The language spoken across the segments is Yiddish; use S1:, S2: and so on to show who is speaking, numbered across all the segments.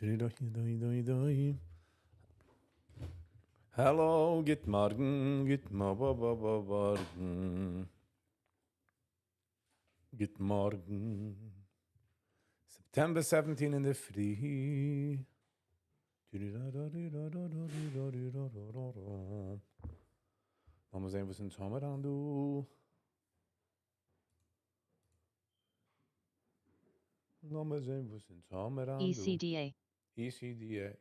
S1: Hello, גוט מארגן, גוט מארגן. גוט מארגן. September 17 אין דער פרי. לאמיר זען וואס אונז האמיר דא. לאמיר זען וואס אונז האמיר דא.
S2: ECDA.
S1: ECDA.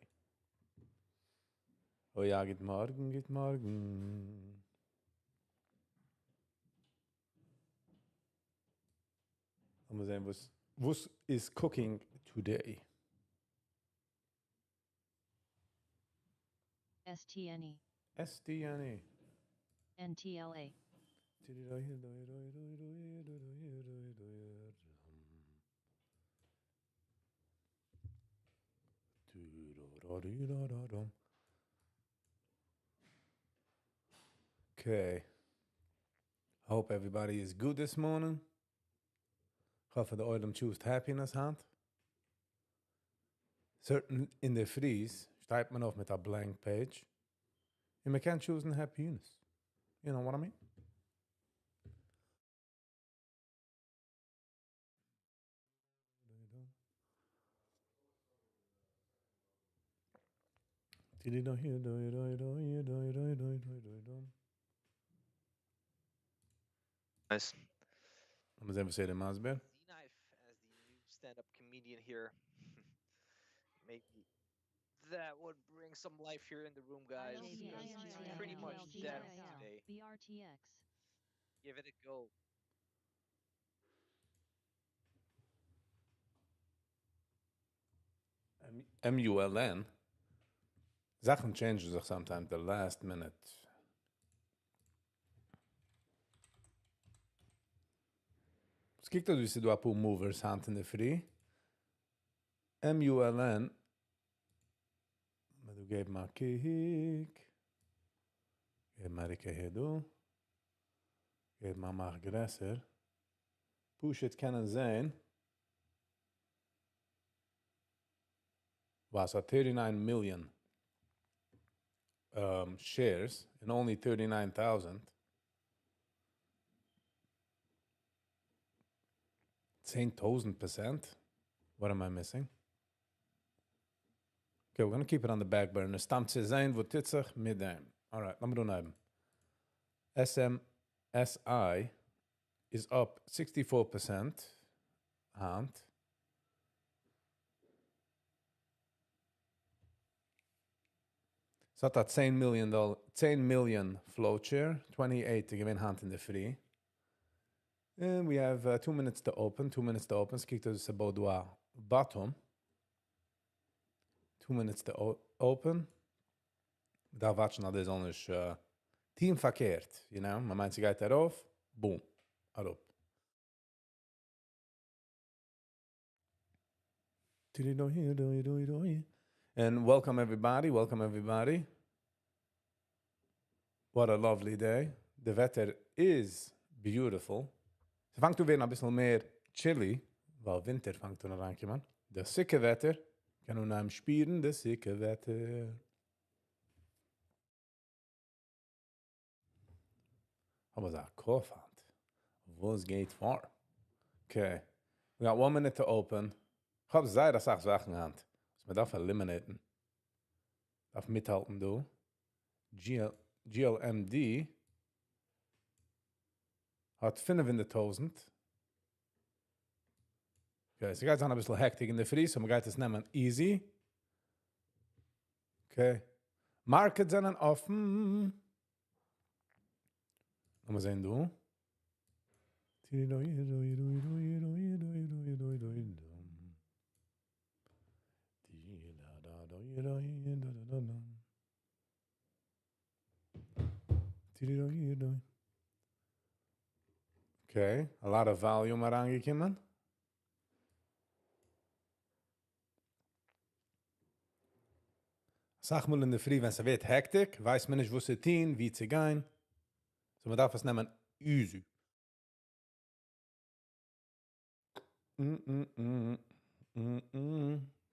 S1: אוי יא, גוט מארגן, גוט מארגן. לאמיר זען וואס וואס איז cooking today.
S2: STNE.
S1: STNE.
S2: NTLA.
S1: Okay. Hope everybody is good this morning. איך האף דער עולם choose happiness היינט. Certain אין דער פרי שטייט מען אויף מיט א blank page. און מען קען choose happiness. You know what I mean?
S3: Nice.
S1: לאמיר זען, וואס ער איז מסביר.
S3: Z-Knife as the new stand-up comedian here. Maybe that would bring some life here in the room, guys. Because it's pretty much dead today.
S2: BRTX.
S3: Give it a go.
S1: MULN. זאכן change זיך sometimes the last minute. עס קוקט אויס ווי ס'איז דא א פאר movers היינט אין דער פרי. MULN. דא געבן א קוק. געבן א רוק אהער דא. געבן א מאך גרעסער. פשוט קענען זען. וואס האט 39 million shares and only 39,000. 10,000%? What am I missing? Okay, we're gonna keep it on the back burner. סתם צו זען, וואס טוט זיך מיט דעם. Alright, לאמיר אנהייבן. SMSI is up 64% היינט. עס האט א 10 million dollar, 10 million float share, 28 געווען היינט אין דער פרי. And we have 2 minutes to open, 2 minutes to open. עס קוקט אויס about דא bottom. 2 minutes to open. דא watch ן אז דאס זאל נישט טון פארקערט, you know? מען מיינט, ס'גייט ארויף, boom, אראפ. And welcome everybody, welcome everybody. What a lovely day. The weather is beautiful. עס פאנגט אן ווערן א ביסל מער chilly, ווייל ווינטער פאנגט אן אריינקומען. דער סוכה וועטער קען מען שפירן, דער סוכה וועטער. אבער דא cough היינט. וואס גייט פאר? Okay. We got 1 minute to open. איך האב זייער א סאך זאכן היינט. וואס מען דארף eliminate ן. דארף מיטהאלטן דא. GL, GLMD האט 500.000. Okay, ס'גייט זיין א ביסל hectic אין דער פרי, so מען גייט עס נעמען easy. Okay. Markets זענען אפן. לאמיר זען דא. Okay, a lot of volume אריינגעקומען. סאך מאל אין דער פרי, ווען עס ווערט hectic, ווייסט מען נישט, וואס צו טון, ווי צו גיין. So מען דארף עס נעמען easy.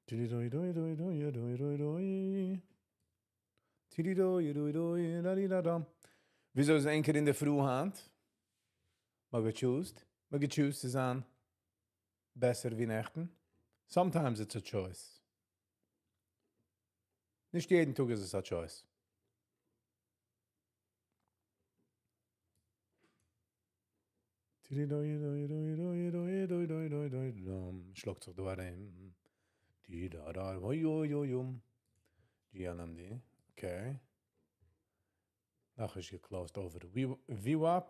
S1: טירי-דוי-דוי-דוי-דוי-דוי-דוי. טירי-דוי-דוי-דוי, וויאזוי איז Anchor אין דער פרי היינט? מ'האט גע choosed. מ'האט גע choosed צו זיין בעסער ווי נעכטן. Sometimes it's a choice. נישט יעדן טאג איז עס א choice. שלאגט זיך דא ארום. GLMD, okay. נאך נישט גע closed over the VWAP.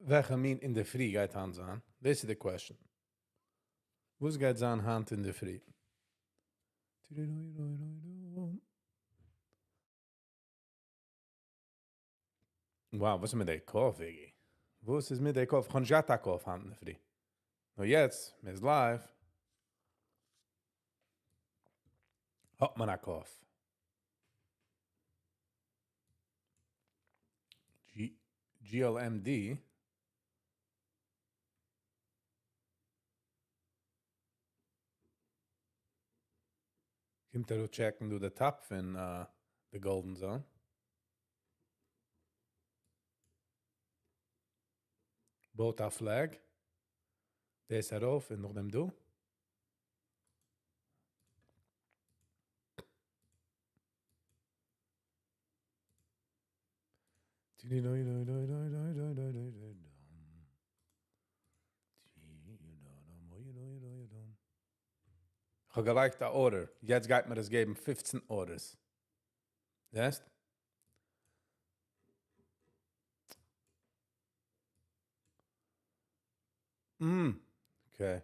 S1: וועלכע מין אינדערפרי גייט היינט זיין? This is the question. וואס גייט זיין היינט אינדערפרי? Wow, וואס איז מיט די cough, Iggy? וואס איז מיט די cough? איך האב נישט געהאט א cough היינט אינדערפרי. נאר יעצט, מ'איז live. האט מען א cough. G GLMD. קומט ער check ן דא the top פון the golden zone. בויט א flag. דאס ארויף און נאכדעם דא. איך האב געלייגט א order. יעצט גייט מיר עס געבן 15 orders. זעסט? Okay.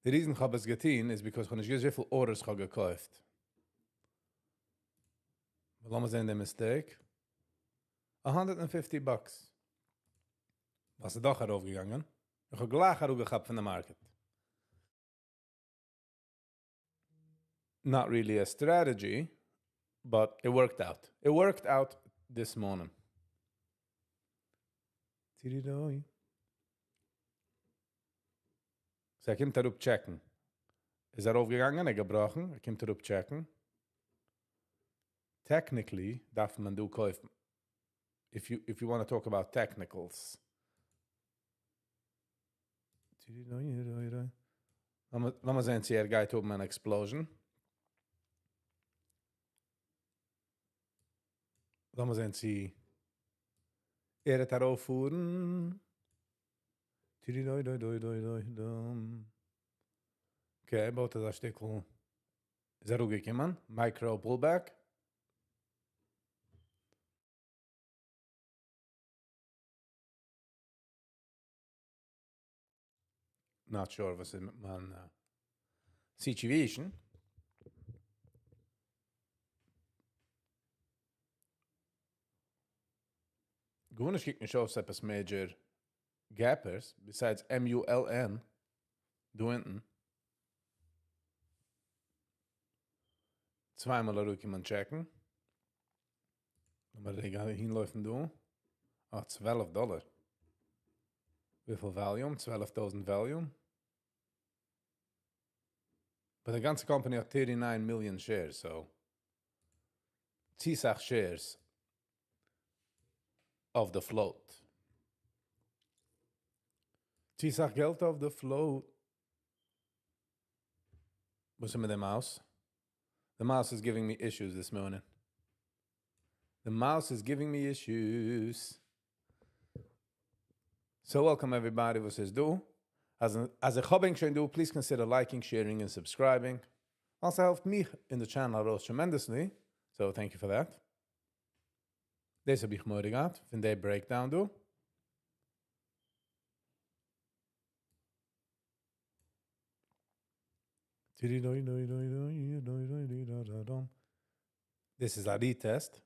S1: The reason איך האב עס געטון איז because איך האב נישט געוואוסט וויפיל orders איך האב געקויפט. לאמיר זען דעם mistake. 150 bucks. וואס איז דאך ארויפגעגאנגען. איך האב גלייך אראפגעכאפט פון די market. Not really a strategy, but it worked out. It worked out this morning. טירי-דוי. So ער קומט אראפ check ן. איז ער ארויפגעגאנגען, ער געבראכן, ער קומט אראפ check ן. Technically דארף מען דא קויפן. If you want to talk about technicals. טירי-דוי-דוי-דוי. לאמיר זען, צו ער גייט האבן אן explosion. לאמיר זען, צו ער וועט ארויפפארן. טירי-דוי-דוי-דוי-דוי-דוי-דום. Okay, בויט ער א שטיקל. איז ער אראפגעקומען. Micro pullback. Not sure וואס איז מיט מיין situation. גארנישט קוקט נישט אויס עפעס major gappers, besides MULN, דא אונטן. צוויי מאל אראפגעקומען check ן. לאמיר רגע אהינלויפן דא. אה, 12 דאלאר. וויפיל volume? 12.000 volume. But די גאנצע company האט 39 million shares, so צו סאך shares of the float. צו סאך געלט אויף the float. וואס איז מיט די mouse? The mouse is giving me issues this morning. The mouse is giving me issues. So welcome everybody וואס איז דא. אז איך האב ענק שוין דא, please consider liking, sharing and subscribing. Also העלפט מיך אין the channel ארויס tremendously. So thank you for that. דאס האב איך מורא געהאט פון די breakdown דא. This is a retest.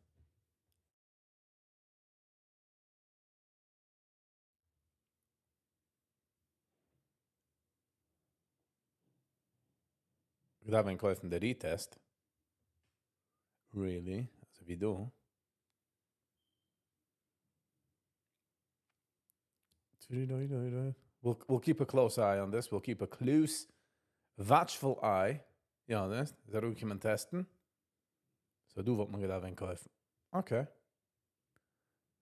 S1: איך דארף ווען קויפן די retest. Really? אזוי ווי דא. We'll keep a close eye on this. We'll keep a close, watchful eye. יא, דאס איז אראפגעקומען test ן. So דא וואלט מען געדארפט ווען קויפן. Okay.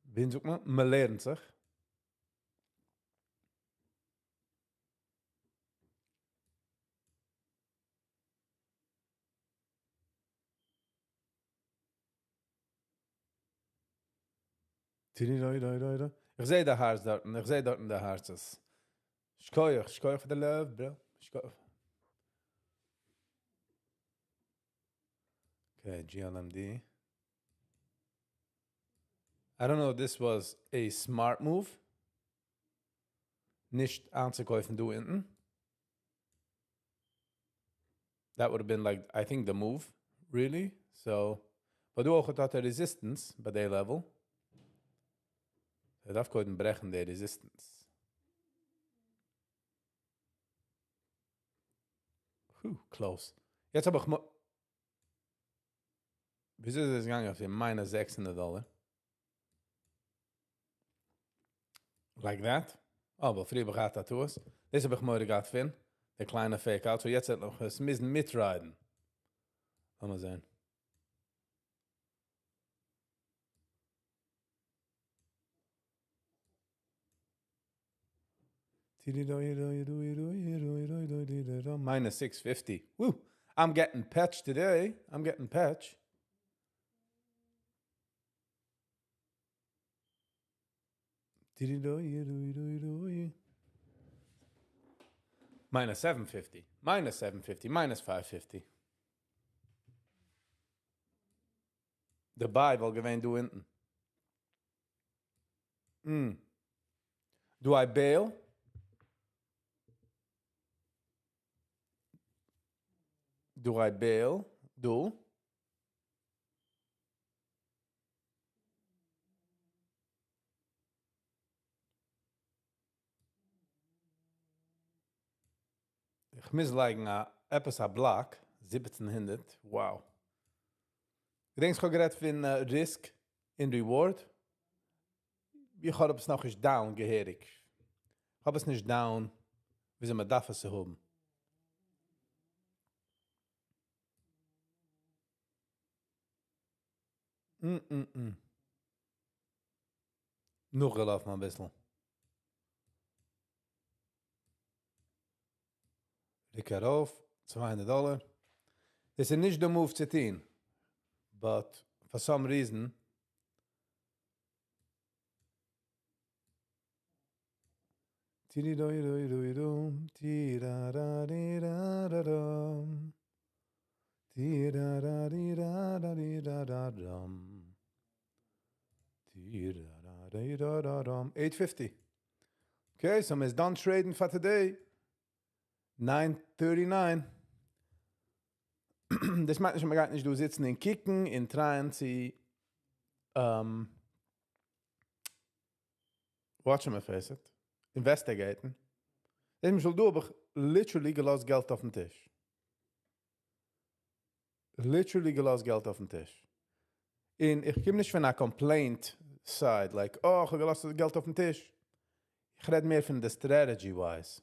S1: ווי זאגט מען? מען לערנט זיך. איך זע די הארץ דארט, איך זע דארט די הארצעס. שכוח, שכוח פאר די love, bro. שכוח. Okay, GLMD. I don't know if this was a smart move. נישט איינצוקויפן דא אונטן. That would have been like, I think, the move, really. So, but דא אויך האט ער resistance ביי די level. ער דארף קודם ברעכן די resistance. Whew, close. יעצט האב איך וויאזוי איז עס געגאנגען אויף די minus 600 דאלאר? Like that? אבער פריער האב איך געהאט א טעות. דאס האב איך מורא געהאט פון. דער קליינע fake out. So יעצט האט נאך עס מוזן מיט ride ן. לאמיר זען. Minus 650. Woo! I'm getting patched today. I'm getting patch. Minus 750. Minus 750. Minus 550. The buy וואלט געווען דא אונטן. Do I bail? Do I bail? Do? איך מוז לייגן א, עפעס א block, 1700, wow. געדענקסט, איך האב גערעדט פון risk and reward? איך האב עס נאך נישט down געהעריג. איך האב עס נישט down, וויאזוי מען דארף עס האבן. נאכגעלאפן א ביסל. רוק ארויף, 200 דאלאר. דאס איז נישט דער move צו טון. But for some reason, 850. Okay, so מ'איז done trading for today. 9:39. דאס מיינט נישט, מען גייט נישט דא זיצן און קוקן און try ען צו watch my face it, investigate ן. דאס למשל דא האב איך literally געלאזט געלט אויפן טיש. Literally געלאזט געלט אויפן טיש. און איך קום נישט פון א complaint side, like, oh, איך האב געלאזט געלט אויפן טיש. איך רעד מער פון the strategy wise.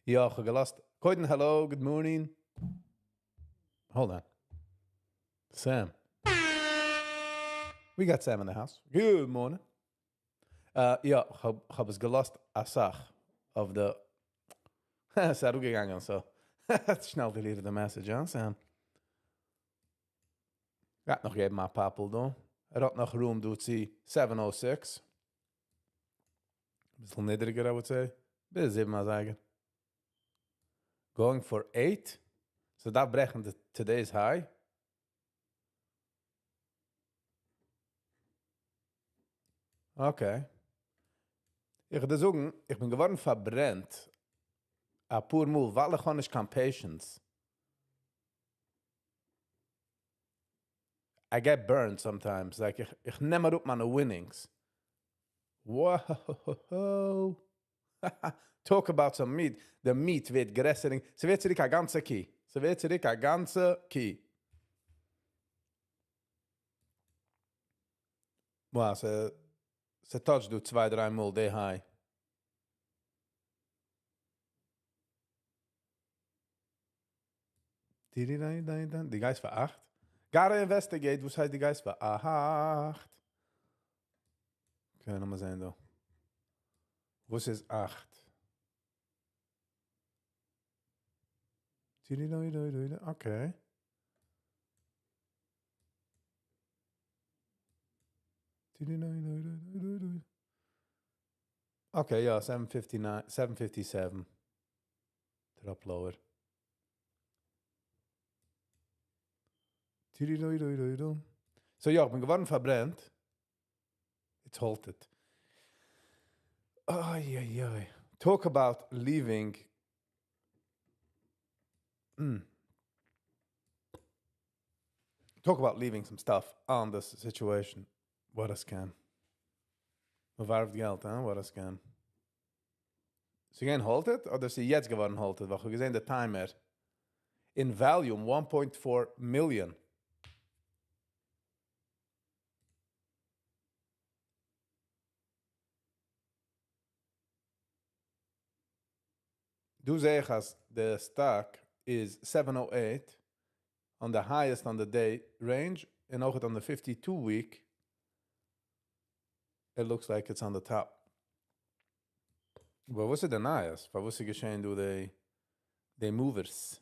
S1: יא, איך האב געלאזט. קודם, hello, good morning. Hold on. Sam. We got Sam in the house. Good morning. יא, איך האב עס געלאזט א סאך of the ס'איז אראפגעגאנגען, so. שנעל deleted the message, huh, Sam? גייט נאך געבן א פאפל דא. ער האט נאך room דא צו 706. ביסל נידריגער, I would say. ביז 7 אזייגער. Going for 8. So דארף ברעכן today's high. Okay. איך וועל דיר זאגן, איך בין געווארן פארברענט א פאר מאל, ווייל איך האב נישט קיין patience. I get burned sometimes. Like, איך נעם אראפ מיינע winnings. Wow. Talk about some meat. The meat ווערט גרעסער. ס'ווערט צוריק א גאנצע קי. ס'ווערט צוריק א גאנצע קי. Wow, ס'touch דא צוויי דריי מאל די high. דו גייסט פאר אכט? Gotta investigate, וואס הייסט דו גייסט פאר אכט? Okay, לאמיר זען דא. וואס איז אכט? Okay. Okay, יא, 759, 757. Drop lower. So יא, איך בין געווארן פארברענט. It's halted. Ay, ay, ay. Talk about leaving. Talk about leaving some stuff on this situation. What a scam. מ'ווארפט געלט, huh? What a scam. ס'איז געווען halted אדער ס'איז יעצט געווארן halted? ווייל איך האב געזען די timer. In volume 1.4 million. דא זע איך אז די stock איז 708 on the highest on the day range און אויך on the 52 week it looks like it's on the top. אבער וואס איז די נייעס? פארוואס איז געשען דא די movers?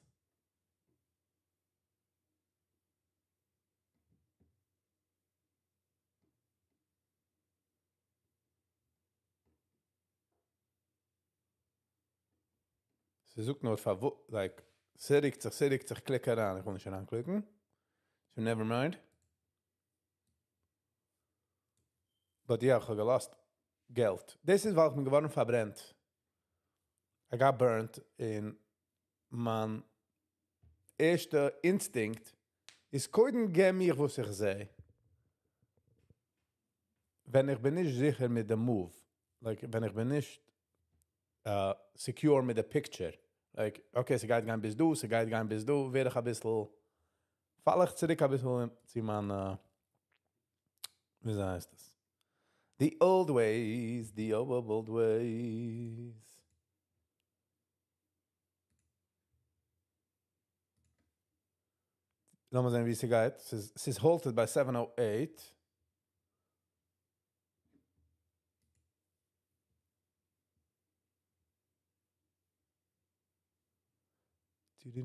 S1: ס'זאגט נאר פאר like ס'רוקט זיך, ס'רוקט זיך, click אריין. איך וויל נישט אריינקליקן. So never mind. But יא, איך האב געלאזט געלט. דאס איז ווייל איך בין געווארן פארברענט. I got burnt און מיין ערשטע instinct איז קודם געב מיר וואס איך זע. ווען איך בין נישט זיכער מיט די move, like ווען איך בין נישט secure מיט די picture, like okay, ס'גייט גיין ביז דא, ס'גייט גיין ביז דא, ווער איך אביסל, פאל איך צוריק אביסל צו מיין, ווי הייסט עס? The old ways, the old, old ways. לאמיר זען ווי ס'גייט. ס'איז halted ביי 708. איך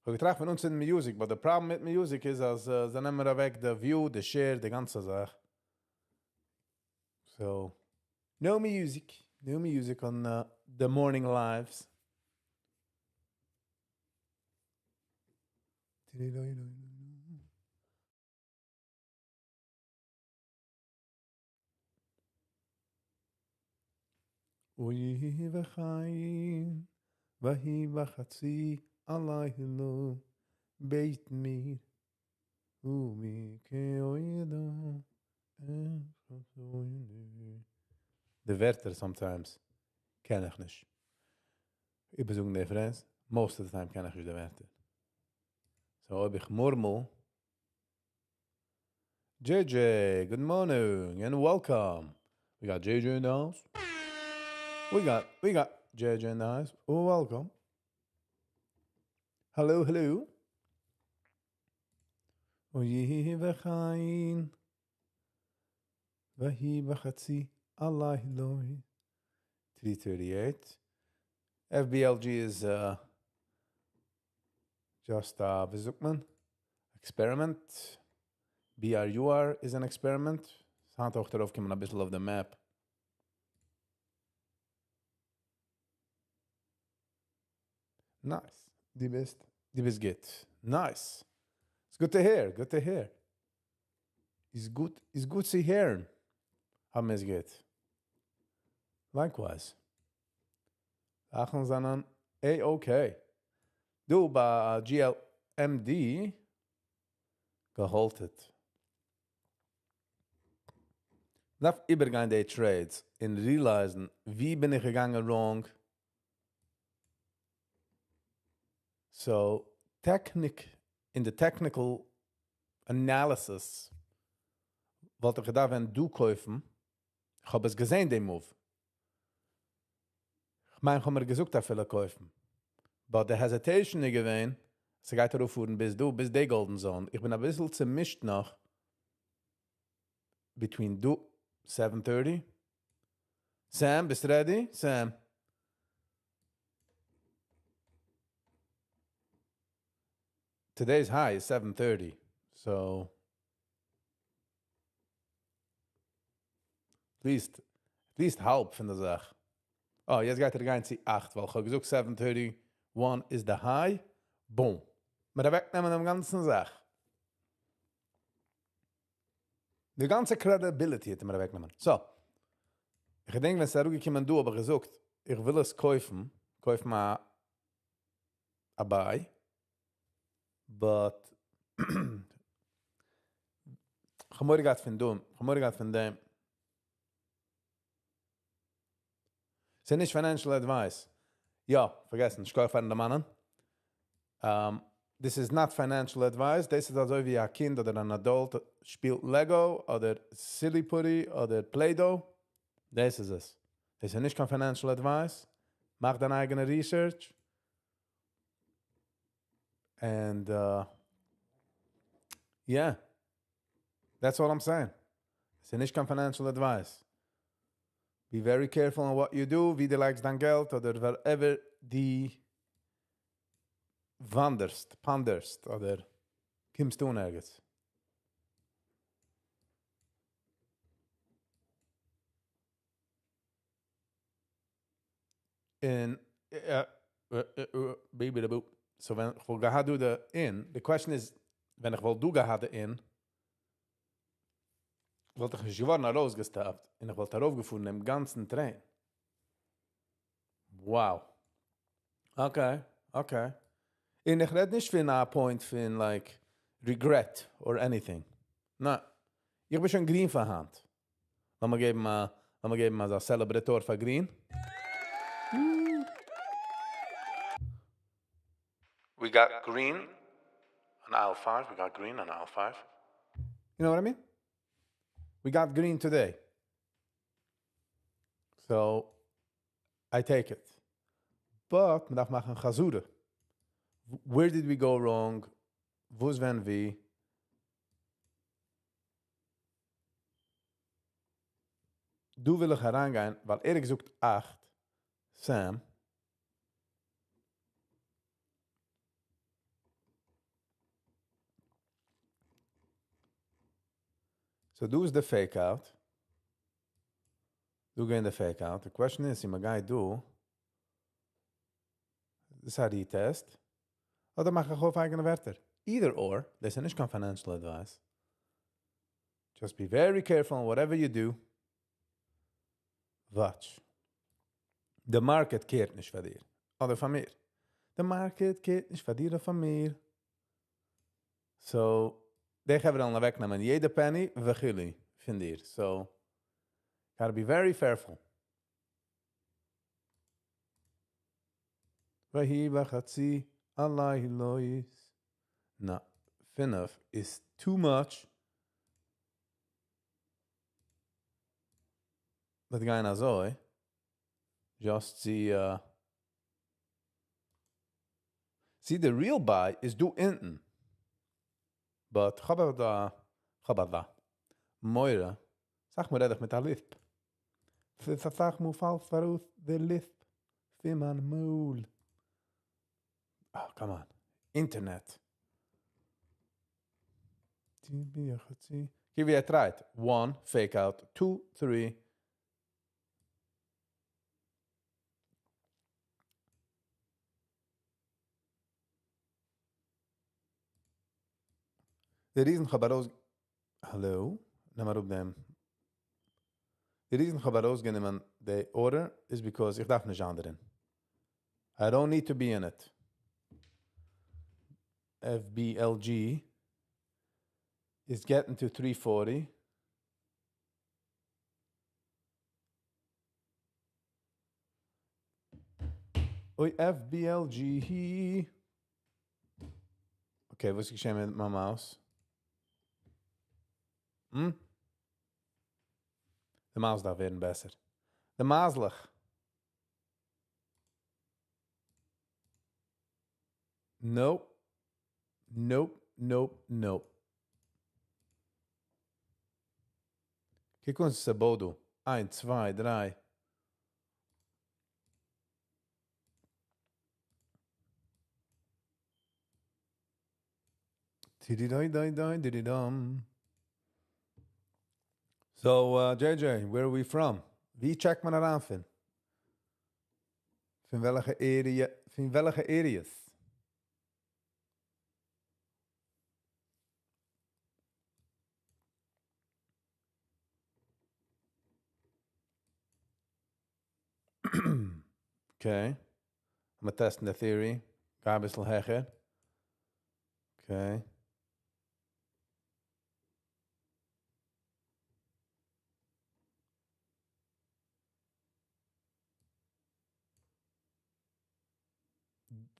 S1: האב געטראכט פון אנצינדן music, but the problem מיט music איז אז זיי נעמען אוועק די view, די share, די גאנצע זאך. So, no music. No music on the morning lives. ויהי בחיים, ויהי בחצי הלילה, בית מיר, ומי כאוידא, די ווערטער sometimes קען איך נישט. איבערזאגן די phrase, most of the time קען איך נישט די ווערטער. So אויב איך מורמל, JJ, good morning and welcome. We got JJ in the house. We got JJ in the house. Oh, welcome. Hello, hello. ויהי בחיים, ויהי בחצי הלילה. 338. FBLG is just a, ווי זאגט מען? Experiment. BRUR is an experiment. ס'האט אויך דערויף געקומען א ביסל אויף the map. Nice. דו ביסט, דו ביסט גוט. Nice. It's good to hear. Good to hear. איז גוט, איז גוט צו הערן. אז מ'איז גוט. Likewise. זאכן זענען A-okay. דא ביי GLMD געhalted. מ'דארף איבערגיין די trades און realize ן ווי בין איך געגאנגען wrong. So, technic, אין די technical analysis וואלט איך געדארפט ווען דא קויפן. איך האב עס געזען, די move. איך מיין, איך האב מיר געזאגט אפילו קויפן. But the hesitation איז געווען, ס'גייט ארויפפארן ביז דא, ביז די golden zone. איך בין אביסל צעמישט נאך between דא, 7:30. Sam, ביסט ready? Sam. Today's high is 7:30. So at least האלב פון די זאך. Oh, יעצט גייט ער גיין צו 8, ווייל איך האב געזאגט 7:31 איז the high. Boom. מיר אוועקנעמען דעם גאנצן זאך. די גאנצע credibility האט ער מיר אוועקגענומען. So, איך געדענק, ווען ס'איז אראפגעקומען דא, האב איך געזאגט, איך וויל עס קויפן, קויפן א buy, but איך האב מורא געהאט פון דא, איך האב מורא געהאט פון דעם. ס'איז נישט financial advice. יא, פארגעסן, שכוח פארן דערמאנען. This is not financial advice. דאס איז אזוי ווי א קינד אדער אן adult שפילט Lego אדער Silly Putty אדער Play-Doh. דאס איז עס. דאס איז נישט קיין financial advice. מאך דיין אייגענע research. And yeah, that's all I'm saying. עס איז נישט קיין financial advice. Be very careful on what you do, ווי דו לייגסט דיין געלט אדער wherever דו וואנדערסט, פאנדערסט אדער קומסט אן ערגעץ. און baby the boop. So ווען איך וואלט געהאט דא די in, the question is, ווען איך וואלט דא געהאט די in, וואלט איך נישט געווארן ארויסגעסטאפט און איך וואלט ארויפגעפארן דעם גאנצן train. Wow. Okay. און איך רעד נישט פון א point פון like regret or anything. נא, איך בין שוין green פאר היינט. לאמיר געבן אזא celebratory פאר green. We got green on aisle 5. We got green on aisle 5. You know what I mean? We got green today. So, I take it. But, מען דארף מאכן חזרה. Where did we go wrong? וואס, ווען, ווי? דא וויל איך אריינגיין, ווייל ער האט געזאגט 8. Sam. So דא איז the fake out. דא גייען the fake out. The question is, מען גייט דא. דאס איז א retest. אדער מאך איך אויף אייגענע ווערטער. Either or, דאס איז נישט קיין financial advice. Just be very careful in whatever you do. Watch. The market care ט נישט פאר דיר. אדער פאר מיר. The market care ט נישט פאר דיר אדער פאר מיר. So, די חברה וועלן אוועקנעמען יעדע penny וכו' פון דיר. So, gotta be very careful. ויהי בחצי הלילות. נא, 5 is too much. וועט גיין אזוי. Just see the real buy is דא אונטן. But כ'האב דא, כ'האב דא. מורא, זאג מיר רעד איך מיט א lisp. ס'איז מאל פאלט ארויס די lisp פון מיין מויל. Oh, come on. Internet. Give you a try. 1, fake out. 2, 3. The reason איך האב ארויס Hello? נעם אראפ דעם. The reason איך האב ארויסגענומען the order is because איך דארף נישט זיין דערין. I don't need to be in it. FBLG is getting to 340. אוי FBLG. Okay, וואס איז געשען מיט מיין mouse? Hm? די mouse דארף ווערן בעסער. די מייזלעך. Nope. Nope, nope, nope. קוק אן ס'בויט דא. איינס, צוויי, דריי. Tidididididididum. So, JJ, where are we from? ווי check מען אריין פון? פון וועלכע area, פון וועלכע areas? Okay. I'm testing the theory. גיי א ביסל העכער. Okay.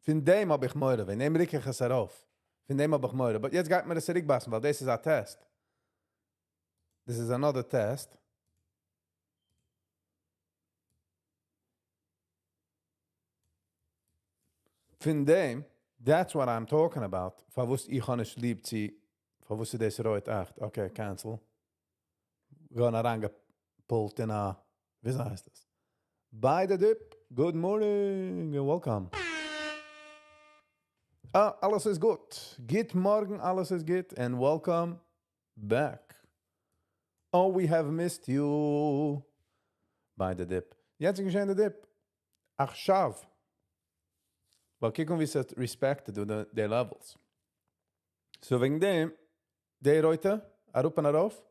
S1: פון דעם האב איך מורא, וועגן דעם רוק איך עס ארויף. פון דעם האב איך מורא. But יעצט גייט מיר עס צוריקבאסן, ווייל דאס איז א test. This is another test. פון דעם, that's what I'm talking about. פארוואס איך האב נישט ליב צו, פארוואס איז דאס רויט 8? Okay, cancel. געווארן אריינגעפולט אין א, וויאזוי הייסט עס? Buy the dip. Good morning and welcome. אה, אלעס איז גוט. גוט מארגן, אלעס איז גוט and welcome back. Oh, we have missed you. Buy the dip. יעצט איז געשען די dip. עכשיו. ווייל קוק אן ווי ס'האט respected די levels. So וועגן דעם, די רויטע, אראפ און ארויף,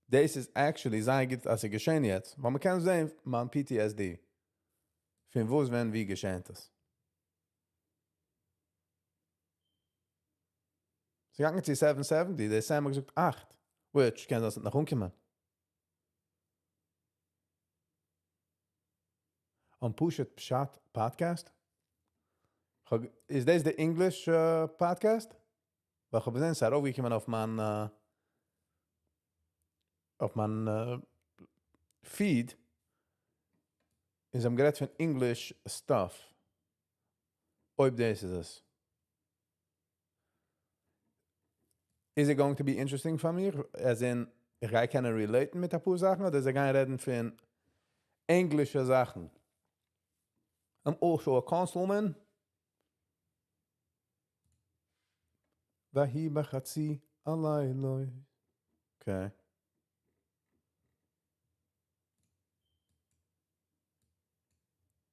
S1: דאס איז actually זייער גוט אז ס'איז געשען יעצט, ווייל מ'קען זען מיין PTSD. פון וואס, ווען, ווי געשעט עס. ס'איז געגאנגען צו 770, דער Sam האט געזאגט 8, which קען דאס נאך אנקומען. On פשוט פשט podcast? איז דאס די English podcast? ווייל איך האב געזען, ס'איז ארויפגעקומען אויף מיין feed. און זיי האבן גערעדט פון English stuff. אויב דאס איז עס. Is it going to be interesting פאר מיר? As in, איך גיי קענען relate מיט א פאר זאכן, אדער זיי גייען רעדן פון ענגלישע זאכן? I'm also a councilman. ויהי בחצי הלילה. Okay.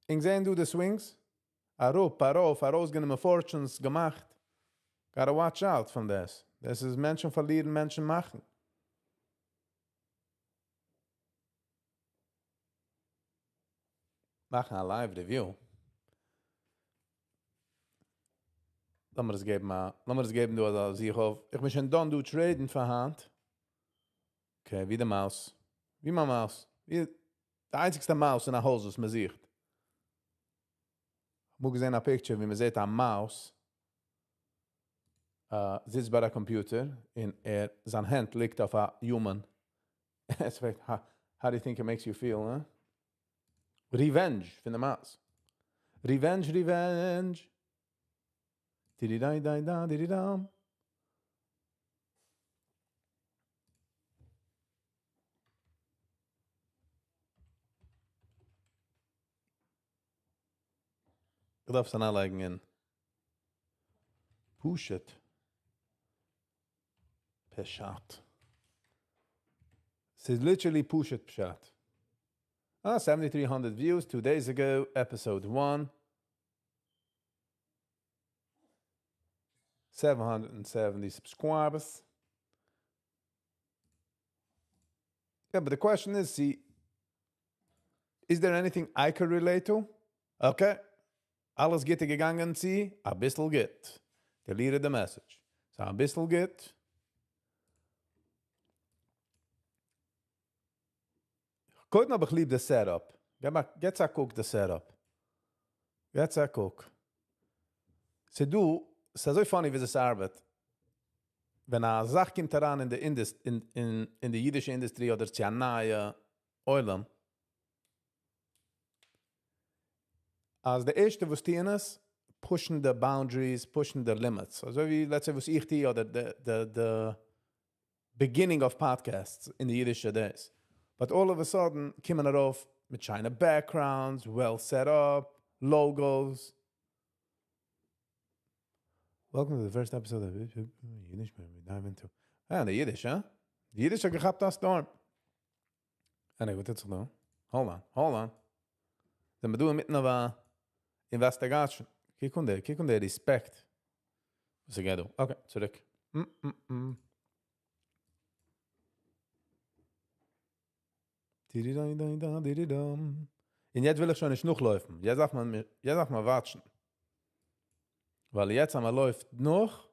S1: איך זען דא די swings? אראפ, ארויף, ארויסגענומען fortunes געמאכט. Gotta watch out from this. דאס איז מענטשן פארלירן, מענטשן מאכן. מאכן א live review. לאמיר עס געבן, לאמיר עס געבן, דא, אז איך האף, איך בין שוין done דא traden פאר היינט. Okay, ווי די mouse. ווי מיין mouse. ווי די איינציגסטע mouse אין א הויז וואס מען זוכט. איך האב געזען א picture, ווי מען זעט א mouse, זיצט ביי א computer און ער, זיין האנט ליגט אויף א human. עס פרעגט, how do you think it makes you feel, huh? Revenge פון די mouse. Revenge, revenge. Di-di-dai-dai-da, di-di-dam. איך דארף עס אריינלייגן אין פשוט פשט. ס'איז literally פשוט פשט. Ah, 7,300 views 2 days ago, episode 1. 770 subscribers. Yeah, but the question is, see, is there anything I could relate to? Okay. אלעס גוט געגאנגען, צו א ביסל גוט. Deleted the message. So א ביסל גוט. קודם האב איך ליב די setup. גיב א קוק די setup. יעצט א קוק. ס'דא, ס'איז אזוי funny ווי עס ארבעט. ווען א זאך קומט אריין אין די אין די אידישע industry אדער צו א נייע עולם, אז די ערשטע וואס טוען עס, push ן די boundaries, push ן די limits. אזוי ווי, let's say וואס איך טוה, אדער די beginning of podcasts אין די אידישע days. But all of a sudden קומען ארויף מיט שיינע backgrounds, well set up, logos. Welcome to the first episode of Yiddish, where we dive into... Ah, די Yiddish, huh? די Yiddish האט געכאפט א storm. Anyway, וואס טוט זיך דא? Hold on, hold on. זענען מיר דא אינמיטן אויף א investigation. קוק אן די, קוק אן די respect. וואס גייט דא? Okay, צוריק. און יעצט וויל איך שוין נישט נאכלויפן. יעצט דארף מען, יעצט דארף מען watch ן. ווייל יעצט אז מען לויפט נאך.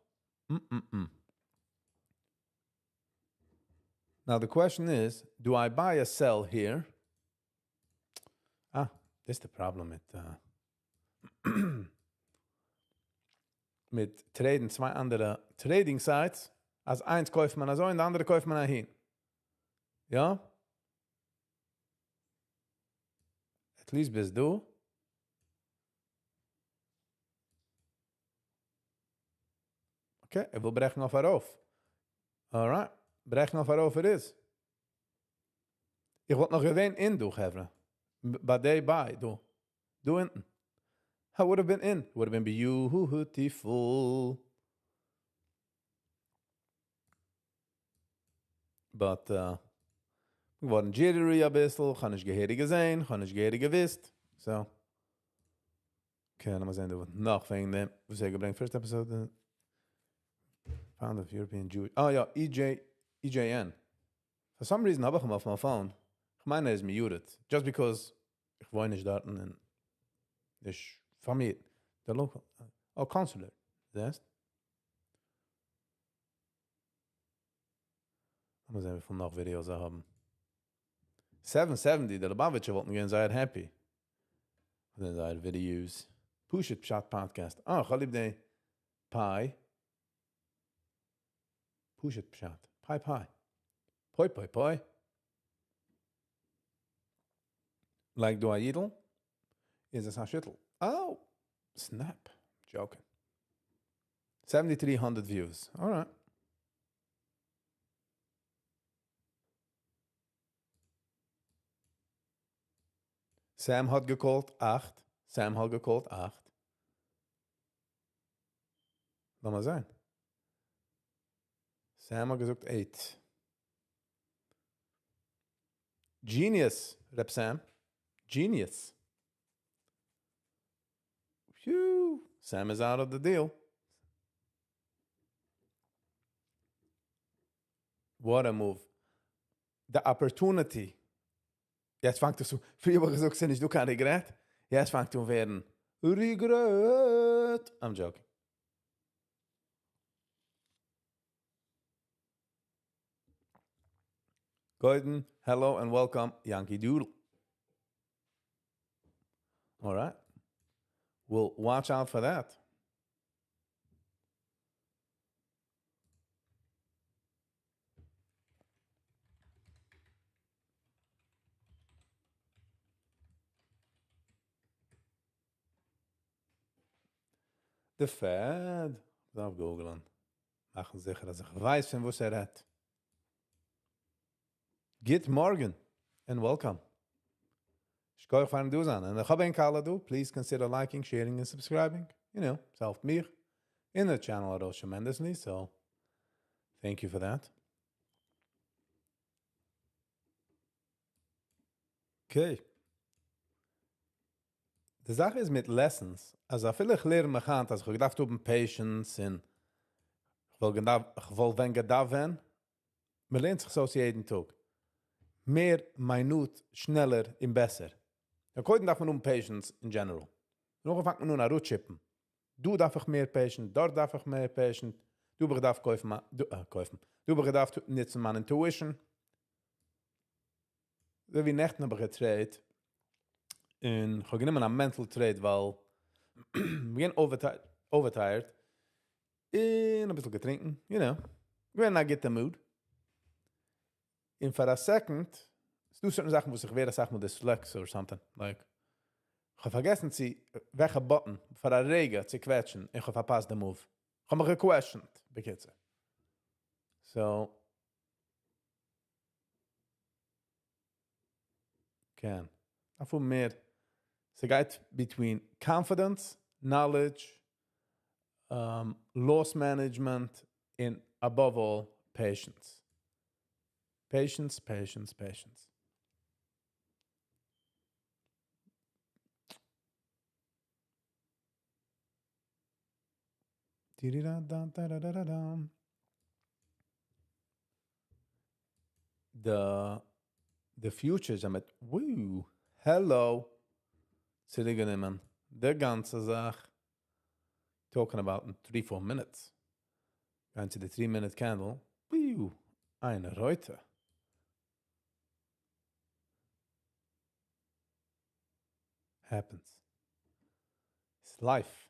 S1: Now the question is, do I buy a sell here? Ah, this is the problem מיט trade ן צוויי אנדערע trading sites, אז איינס קויפט מען אזוי און די אנדערע קויפט מען אהין. יא? At least ביז דא. Okay, ער וויל ברעכן אויף ארויף. Alright, ברעכן אויף ארויף it is. איך וואלט נאך געווען אין דא, חברה. ביי די buy, דא. דא אונטן. I would have been in. Would have been beautiful. But, געווארן jittery א ביסל, כ'האב נישט געהעריג געזען, כ'האב נישט געהעריג געוואוסט. So. Okay, לאמיר זען, דא נאך וועגן דעם, וואס ער געברענגט, first episode, founder of European Jewish, oh יא, EJ, EJN. For some reason האב איך אים אויף מיין phone. איך מיין, ער איז muted. Just because איך וואוין נישט דארט און איך פאר מיר, the local, oh, consular. זעסט? לאמיר זען, וויפיל נאך videos זיי האבן. 770, די ליובאוויטשער וואלטן געווען זייער happy. זענען זייער videos. פשוט פשט podcast. אה, איך האב ליב די pi. פשוט פשט. Pi pi. Poi poi poi. Like דא א יידל? איז עס א שיטל? Oh, snap. Joking. 7,300 views. All right. Sam האט גע call ט 8. Sam האט גע call ט 8. לאמיר זען. Sam האט געזאגט 8. Genius, Reb Sam. Genius. Phew. Sam is out of the deal. What a move. The opportunity. יעצט פאנגט עס אן. פריער האב איך געזאגט, ס'איז נישט דא קיין regret. יעצט פאנגט אן ווערן. Regret. I'm joking. Gordon, hello and welcome, Yankee Doodle. All right. We'll watch out for that. The Fed. דארף google ן. מאכן זיכער, אז איך ווייס, פון וואס ער רעדט. גוט מארגן and welcome. שכוח פארן דא זיין. און איך האב ענק אלע דא. Please consider liking, sharing and subscribing. עס העלפט מיר אין the channel ארויס tremendously, so thank you for that. Okay. די זאך איז מיט lessons, אז אפילו איך לערן מיך היינט, אז איך האב געדארפט האבן patience און איך וואלט ווען געדארפט ווען, מען לערנט זיך אויס יעדן טאג. מער מינוט, שנעלער און בעסער. יא, קודם דארף מען האבן patience in general. נאכדעם פאנגט מען אן אראפצוטשיפן. דא דארף איך מער patience, דארט דארף איך מער patience. דא האב איך געדארפט קויפן, דא, קויפן. דא האב איך געדארפט נוצן מיין intuition. אזוי ווי נעכטן האב איך גע trade ט. און איך האב גענומען א mental trade, ווייל געווען overtired, און אביסל געטרינקען, you know, געווען אין א גוטע mood. און פאר א second, ס'דא certain זאכן וואס איך ווער אסאך מאל dyslexic or something, like, כ'האב פארגעסן צו וועלכע button פאר א רגע צו קוועטשן און כ'האב פארפאסט די move. כ'האב מיך געקוועשענט, בקיצור. So, קען. דארף האבן מער. ס'גייט between confidence, knowledge, loss management, און above all, patience. Patience, patience, patience. די futures זענען מיט וואו, העלא, צוריקגענומען די גאנצע זאך. Talking about in 3-4 minutes. גיין צו די 3 minute candle. וואו, איינע רויטע. Happens. It's life.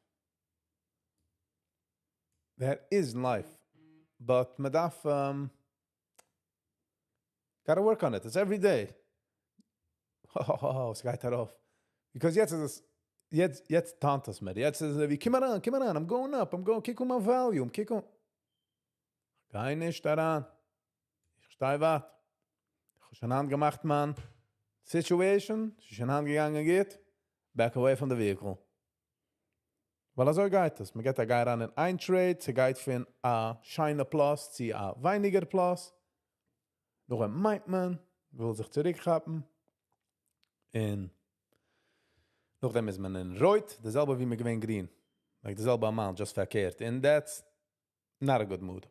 S1: That is life. But מען דארף gotta work on it. It's every day. Oh, עס גייט ארויף. Because יעצט איז עס, יעצט, יעצט טאנצט עס מיר. יעצט איז עס ווי, קום אריין, קום אריין, I'm going up, I'm going, קוק אן מיין volume, קוק אן. גיי נישט אריין. איך שטיי ווארט. איך האב שוין אנגעמאכט מיין situation, ס'איז שוין אנגעגאנגען גוט. Back away from the vehicle. ווייל אזוי גייט עס. מען גייט א גיי אריין אין איין trade, ס'גייט פון א שיינע plus צו א ווייניגער plus. נאכדעם מיינט מען, וויל זיך צוריקכאפן. און נאכדעם איז מען אין רויט, די זעלבע ווי מען געווען green. Like די זעלבע amount, just פארקערט. And that's not a good mood.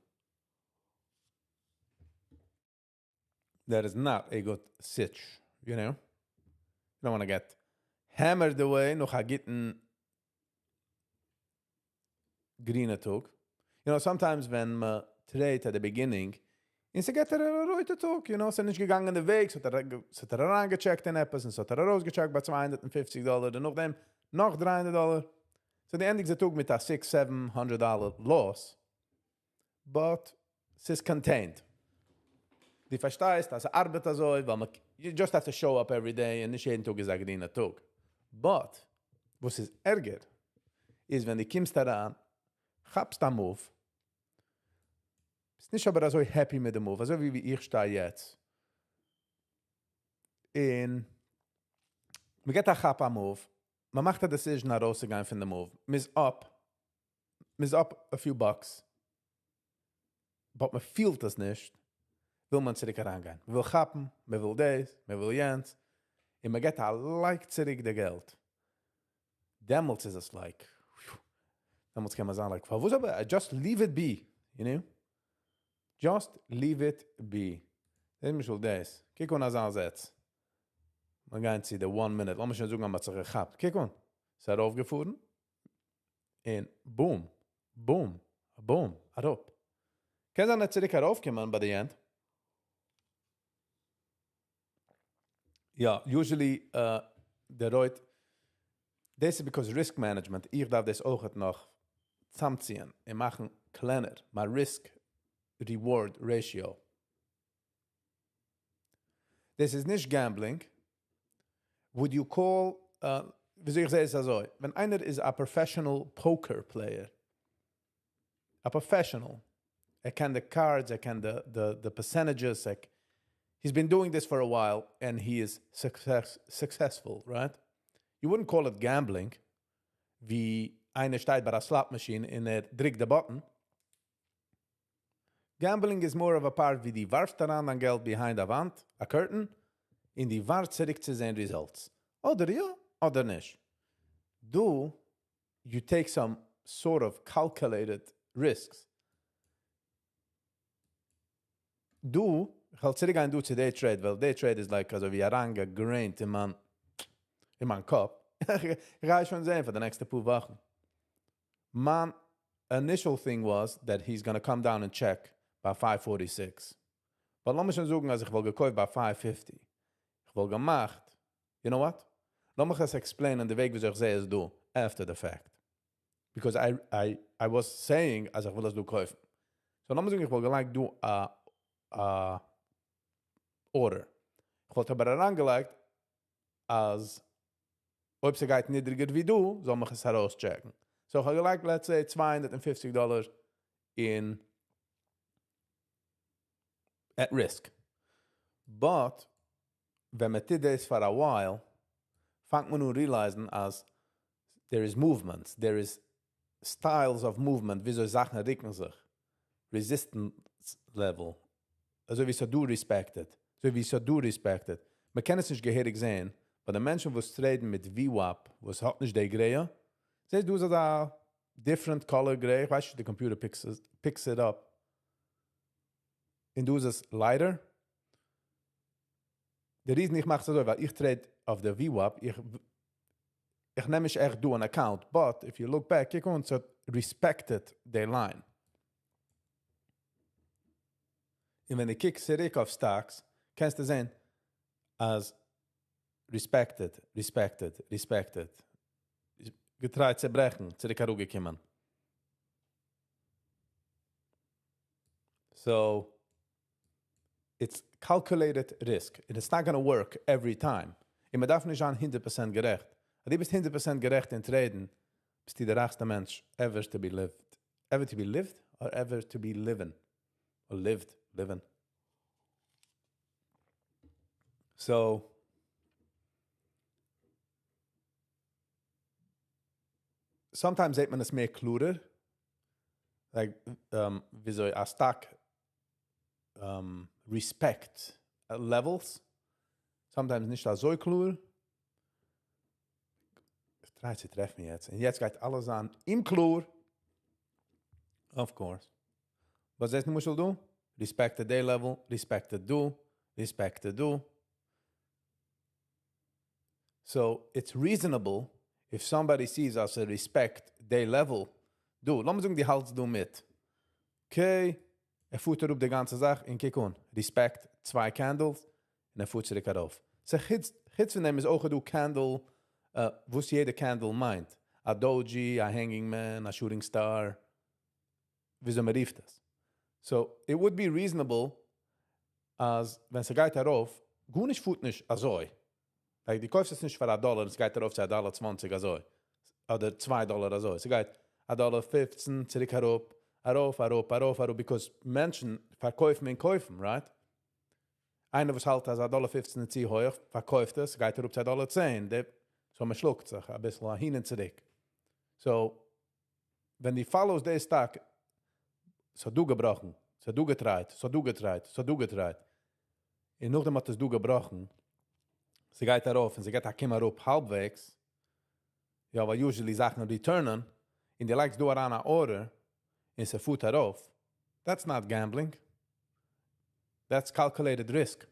S1: That is not a good sitch, you know? You don't want to get hammered away, נאך א גוטן גרינע טאג. Sometimes ווען מען trade at the beginning, און ס'געט א רויטע טאג, ס'איז נישט געגאנגען די וועג, ס'האט ער אריינגעטשעקט אין עפעס, און ס'האט ער ארויסגעטשעקט ביי 250 דאלער, און נאכדעם נאך 300 דאלער. So דו ענדיגסט די טאג מיט א six, seven hundred dollar loss, but ס'איז contained. דו פארשטייסט, אז ס'ארבעט אזוי, ווייל מען, you just have to show up every day, און נישט יעדן טאג איז א גרינע טאג. But, וואס איז ערגער, איז ווען דו קומסט אריין, כאפסט א move, ביסט נישט אבער אזוי happy מיט דעם move, אזוי ווי איך שטיי יעצט. און מען געט א כאפ א move, מען מאכט א decision ארויסצוגיין פון דעם move, מ'איז up, מ'איז up a few bucks, but מען פילט עס נישט, וויל מען צוריק אריינגיין. מען וויל כאפן, מען וויל דאס, מען וויל יענץ, און מען געט א לייג צוריק די געלט. דעמאלטס איז עס like, whew, דעמאלטס קען מען זיין like, פארוואס אבער, just leave it be, you know? Just leave it be. למשל דאס, קוק אן אזא זעץ. מיר גייען צו די 1 minute, לאמיר שוין זאגן אז מ'האט זיך געכאפט. קוק אן, ס'איז ארויפגעפארן, און boom, boom, boom, אראפ. קען זיין, ער צוריק ארויפקומען by the end. יא, usually, דער רויט, דאס איז because risk management, איך דארף דאס אויך נאך צאמציען און מאכן קלענער, מיין risk reward ratio. דאס איז נישט gambling. Would you call, וויאזוי איך זע עס אזוי, ווען איינער איז א professional poker player, א professional, ער קען די cards, ער קען the percentages, he's been doing this for a while and he is successful, right? You wouldn't call it gambling, ווי איינער שטייט ביי א slot machine און ער דריקט די button. Gambling is more of a part ווי דו ווארפסט אריין דיין געלט behind א וואנט, א curtain, און דו ווארטסט צוריק צו זען results. אדער יא, אדער נישט. דא, you take some sort of calculated risks. דא, איך וועל צוריקגיין דא צו day trade, ווייל day trade איז like אזוי ווי אריינגעגרעינט אין מיין קאפ. איך גיי שוין זען פאר די נעקסטע פאר וואכן. מיין initial thing was that he's going to come down and check by 546. But לאמיר שוין זאגן, אז איך וואלט געקויפט ביי 550. איך וואלט געמאכט, you know what? לאמיך עס explain ען די וועג וויאזוי איך זע עס דא, after the fact. Because I, I, I was saying אז איך וויל עס דא קויפן. So לאמיר זאגן איך וואלט געלייגט דא א, א order. איך וואלט אבער אריינגעלייגט אז אויב ס'גייט נידריגער ווי דא, זאל מיך עס ארויסטשעקן. So איך האב געלייגט, let's say, 250 דאלאר אין at risk. But ווען מען טוט דאס for a while, פאנגט מען אן realize ן אז there is movement, there is styles of movement, וויאזוי זאכן רוקן זיך. Resistance level. אזוי ווי ס'האט דא respected. אזוי ווי ס'האט דא respected. מען קען עס נישט געהעריג זען, but די מענטשן וואס trade ן מיט VWAP, וואס האט נישט די gray, זעסט דא איז אזא different color gray, איך ווייס נישט, די computer picks it up. און דא איז עס lighter. די reason איך מאך עס אזוי, ווייל איך trade אויף די VWAP, איך נעם נישט עכט דא אן account, but if you look back, קוק אן, ס'האט respected די line. און ווען דו קוקסט צוריק אויף stocks, קענסטו זען, אז respected, respected, respected. גע try ט צו ברעכן, צוריק אראפגעקומען. So, it's calculated risk. And it's not gonna work every time. און מען דארף נישט זיין 100% גערעכט. אז דו ביסט 100% גערעכט אין trade ן, ביסטו דער רייכסטער מענטש ever to be lived. Ever to be lived or ever to be living? Or lived, living. So, sometimes זעט מען עס מער קלארער. Like, וויאזוי א stock respect levels. Sometimes נישט אזוי קלאר. איך try צו טרעפן יעצט. און יעצט גייט אלעס זיין אומקלאר. Of course. וואס זעסטו למשל דא? Respected די level, respected דא, respected דא. So it's reasonable if somebody sees us respect די level. דא, לאמיר זאגן, דו האלטסט דא מיט. Okay, ער פארט אראפ די גאנצע זאך און קוק אן. Respect צוויי candles און ער פארט צוריק ארויף. So חוץ פון דעם איז אויך דא candle, וואס יעדע candle מיינט. א doji, א hanging man, א shooting star. וויאזוי מען רופט עס. So it would be reasonable אז ווען ס'גייט ארויף, גארנישט פארט נישט אזוי. Like, דו קויפסט עס נישט פאר א דאלאר און עס גייט ארויף צו א דאלאר 20 אזוי. אדער 2 דאלאר אזוי. ס'גייט א דאלאר 15, צוריק אראפ, ארויף, אראפ, ארויף, אראפ, because מענטשן פארקויפן און קויפן, right? איינער וואס האלט אז א דאלאר 15 איז צו הויך, פארקויפט עס, גייט אראפ צו א דאלאר 10. So מען שלאגט זיך א ביסל אהין און צוריק. So, ווען דו follow סט די stock, ס'האט דא געבראכן, ס'האט דא גע try ט, ס'האט דא גע try ט, ס'האט דא גע try ט. און נאכדעם האט עס דא געבראכן, ס'גייט ארויף און ס'גייט א קום אראפ האלבוועגס. יא, ווייל usually זאכן return ען, און דו לייגסט דא אריין א order, און ס'פארט ארויף. That's not gambling. That's calculated risk.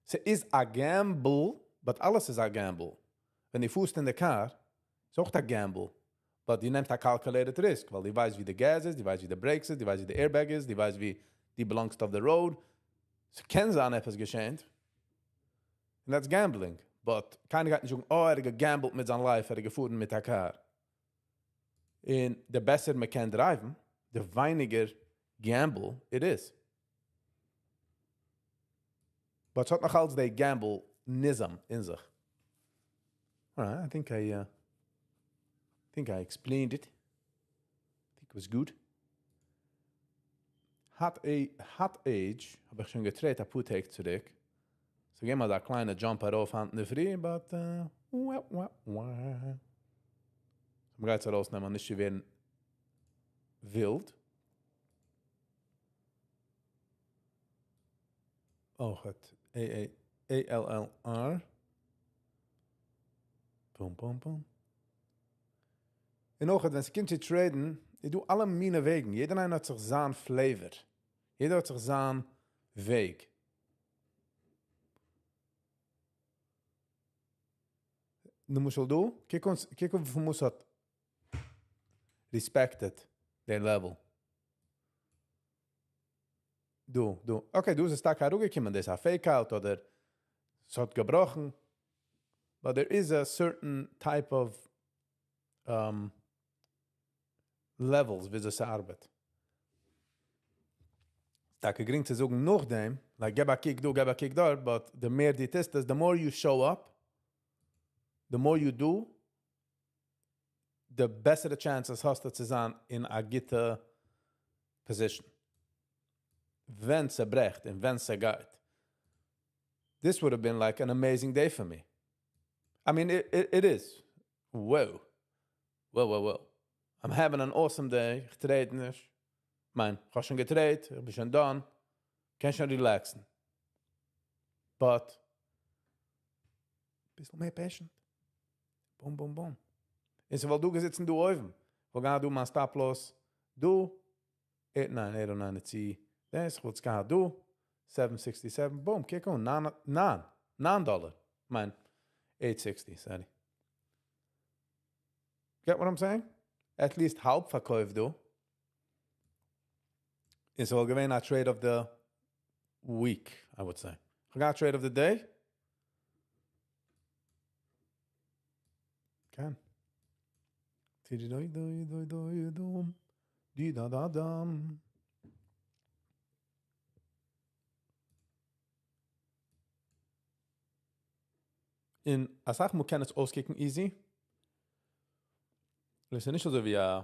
S1: ס'איז א gamble, but אלעס איז א gamble. ווען דו פארסט אין די car, איז אויך א gamble. But דו נעמסט א calculated risk, ווייל דו ווייסט ווי די gas איז, דו ווייסט ווי די brakes איז, דו ווייסט ווי די airbag איז, דו ווייסט ווי דו belong סט אויף the road. ס'קען זיין עפעס געשעט. And that's gambling. But קיינער גייט נישט זאגן, oh, ער האט גע gamble ט מיט זיין life, ער האט געפארן מיט א car. און די בעסער מען קען drive ן, די ווייניגער gamble it is. But עס האט נאך אלץ די gamble ניזם אין זיך. Alright, I think I explained it. I think it was good. Hot Age, האב איך שוין גע trade ט א פאר טעג צוריק. So געבן מיר דא א קליינע jump ארויף היינט אין דער פרי, but wah, wah, wah. מען גייט עס ארויסנעמען, נישט צו ווערן ווילד. אויך האט A A A L L R. Boom, boom, boom. און אויך, ווען עס קומט צו trade ן, איז דא אלע מיני וועגן. יעדער איינער האט זיך זיין flavor. יעדער האט זיך זיין וועג. למשל דא, קוק אונז, קוק אויף וויפיל מאל ס'האט respected די level. דא, דא. Okay, דא איז עס טאקע אראפגעקומען, דאס איז א fake out אדער עס האט געבראכן. But there is a certain type of levels וויאזוי ס'ארבעט. טאקע גרינג צו זאגן נאכדעם, like געב א קוק דא, געב א קוק דארט, but the מער דו טוסט עס, the more you show up, the more you do, the בעסערע chances האסטו צו זיין אין א גוטע position. ווען ס'ברעכט און ווען ס'גייט. This would have been like an amazing day for me. I mean, it is. Whoa. Whoa, whoa, whoa. I'm having an awesome day. איך trade נישט. מיין, איך האב שוין גע trade, איך בין שוין done. קען שוין relax ן. But, ביסל מער patient. Boom, boom, boom. און ס'וואלט דא געזיצן דא אויבן. וואלט געהאט דא מיין stop loss. דא. 8, 9, 8, 9, צו. דאס וואלט געהאט דא. 767. Boom, קוק אן. 9, 9. 9 דאלאר. מיין, 860, sorry. Get what I'm saying? At least האלב פארקויפט דא. איז וואלט געווען א trade of the week, I would say. I got trade of the day. קען. Di da da dam. אין א סאך מאל קען עס אויסקוקן easy. עס איז נישט אזוי ווי א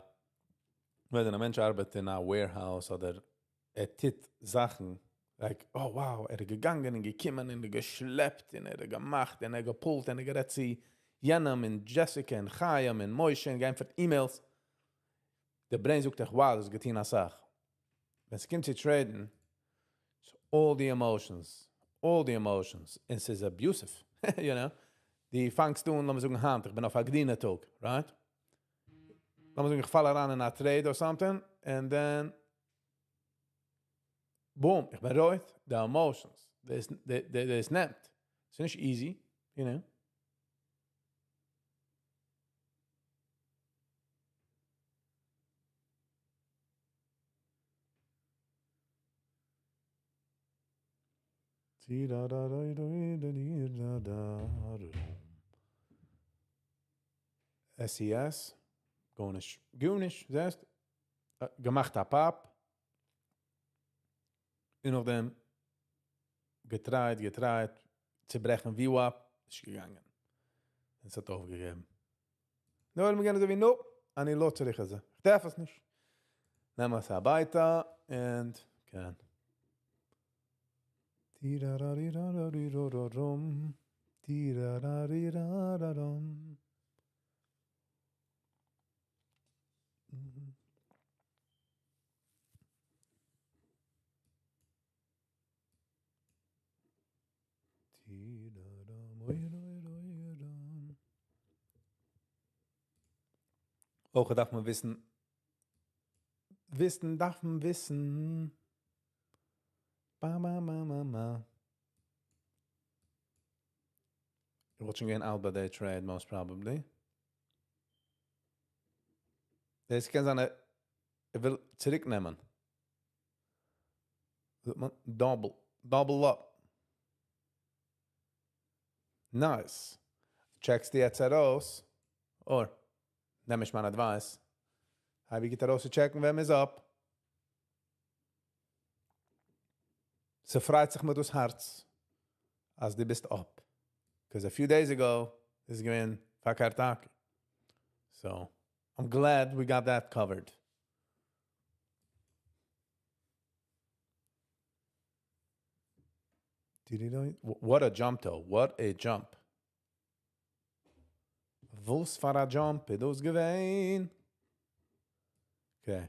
S1: ווען א מענטש ארבעט אין א warehouse אדער ער טוט זאכן, like, oh wow, ער איז געגאנגען און געקומען און געשלעפט און ער האט געמאכט און ער גע pull ט און ער גערעדט צו יענעם און Jessica און חיים און משה און געענטפערט emails. דער brain זאגט דיך, wow, דאס איז געטון א סאך. ווען עס קומט צו trade ן, it's all the emotions, all the emotions, און עס איז abusive, you know? דו פאנגסט אן, לאמיר זאגן היינט, איך בין אויף א גרינע טאג, right? לאמיר זאגן, איך פאל אריין אין א trade or something, and then, boom, איך בין רויט, the emotions, דאס נעמט. עס איז נישט easy, you know? SES, גארנישט, גארנישט, זעסט? געמאכט א pop. און נאכדעם גע try ט, גע try ט, צו ברעכן VWAP, נישט געגאנגען. עס האט אויפגעגעבן. נאר מיר גייען אזוי ווי, nope, אני לא צריך את זה. איך דארף עס נישט. נעם עס הביתה, and קען. Ti-ra-ra-ri-ra-ra-ri-ro-ro-rom. Ti-ra-ra-ri-ra-ra-rom. Ti-ra-ram, oi-roi-roi-ram. אויך דארף מען וויסן, וויסן דארף מען וויסן. Ba, ba, ba, ba, ba. איך וואלט שוין גיין out ביי די trade, most probably. דאס קען זיין, ער וויל צוריקנעמען. Double, double up. Nice. Check סט יעצט ארויס. Or, נעם איך מיין advice. האב איך געהאט ארויס צו check ן, ווען מ'איז up. ס'פרייט זיך מיר דאס הארץ, אז דו ביסט up. Because a few days ago, איז געווען פארקערט. So, I'm glad we got that covered. What a jump though. What a jump. וואס פאר א jump איז דאס געווען? Okay.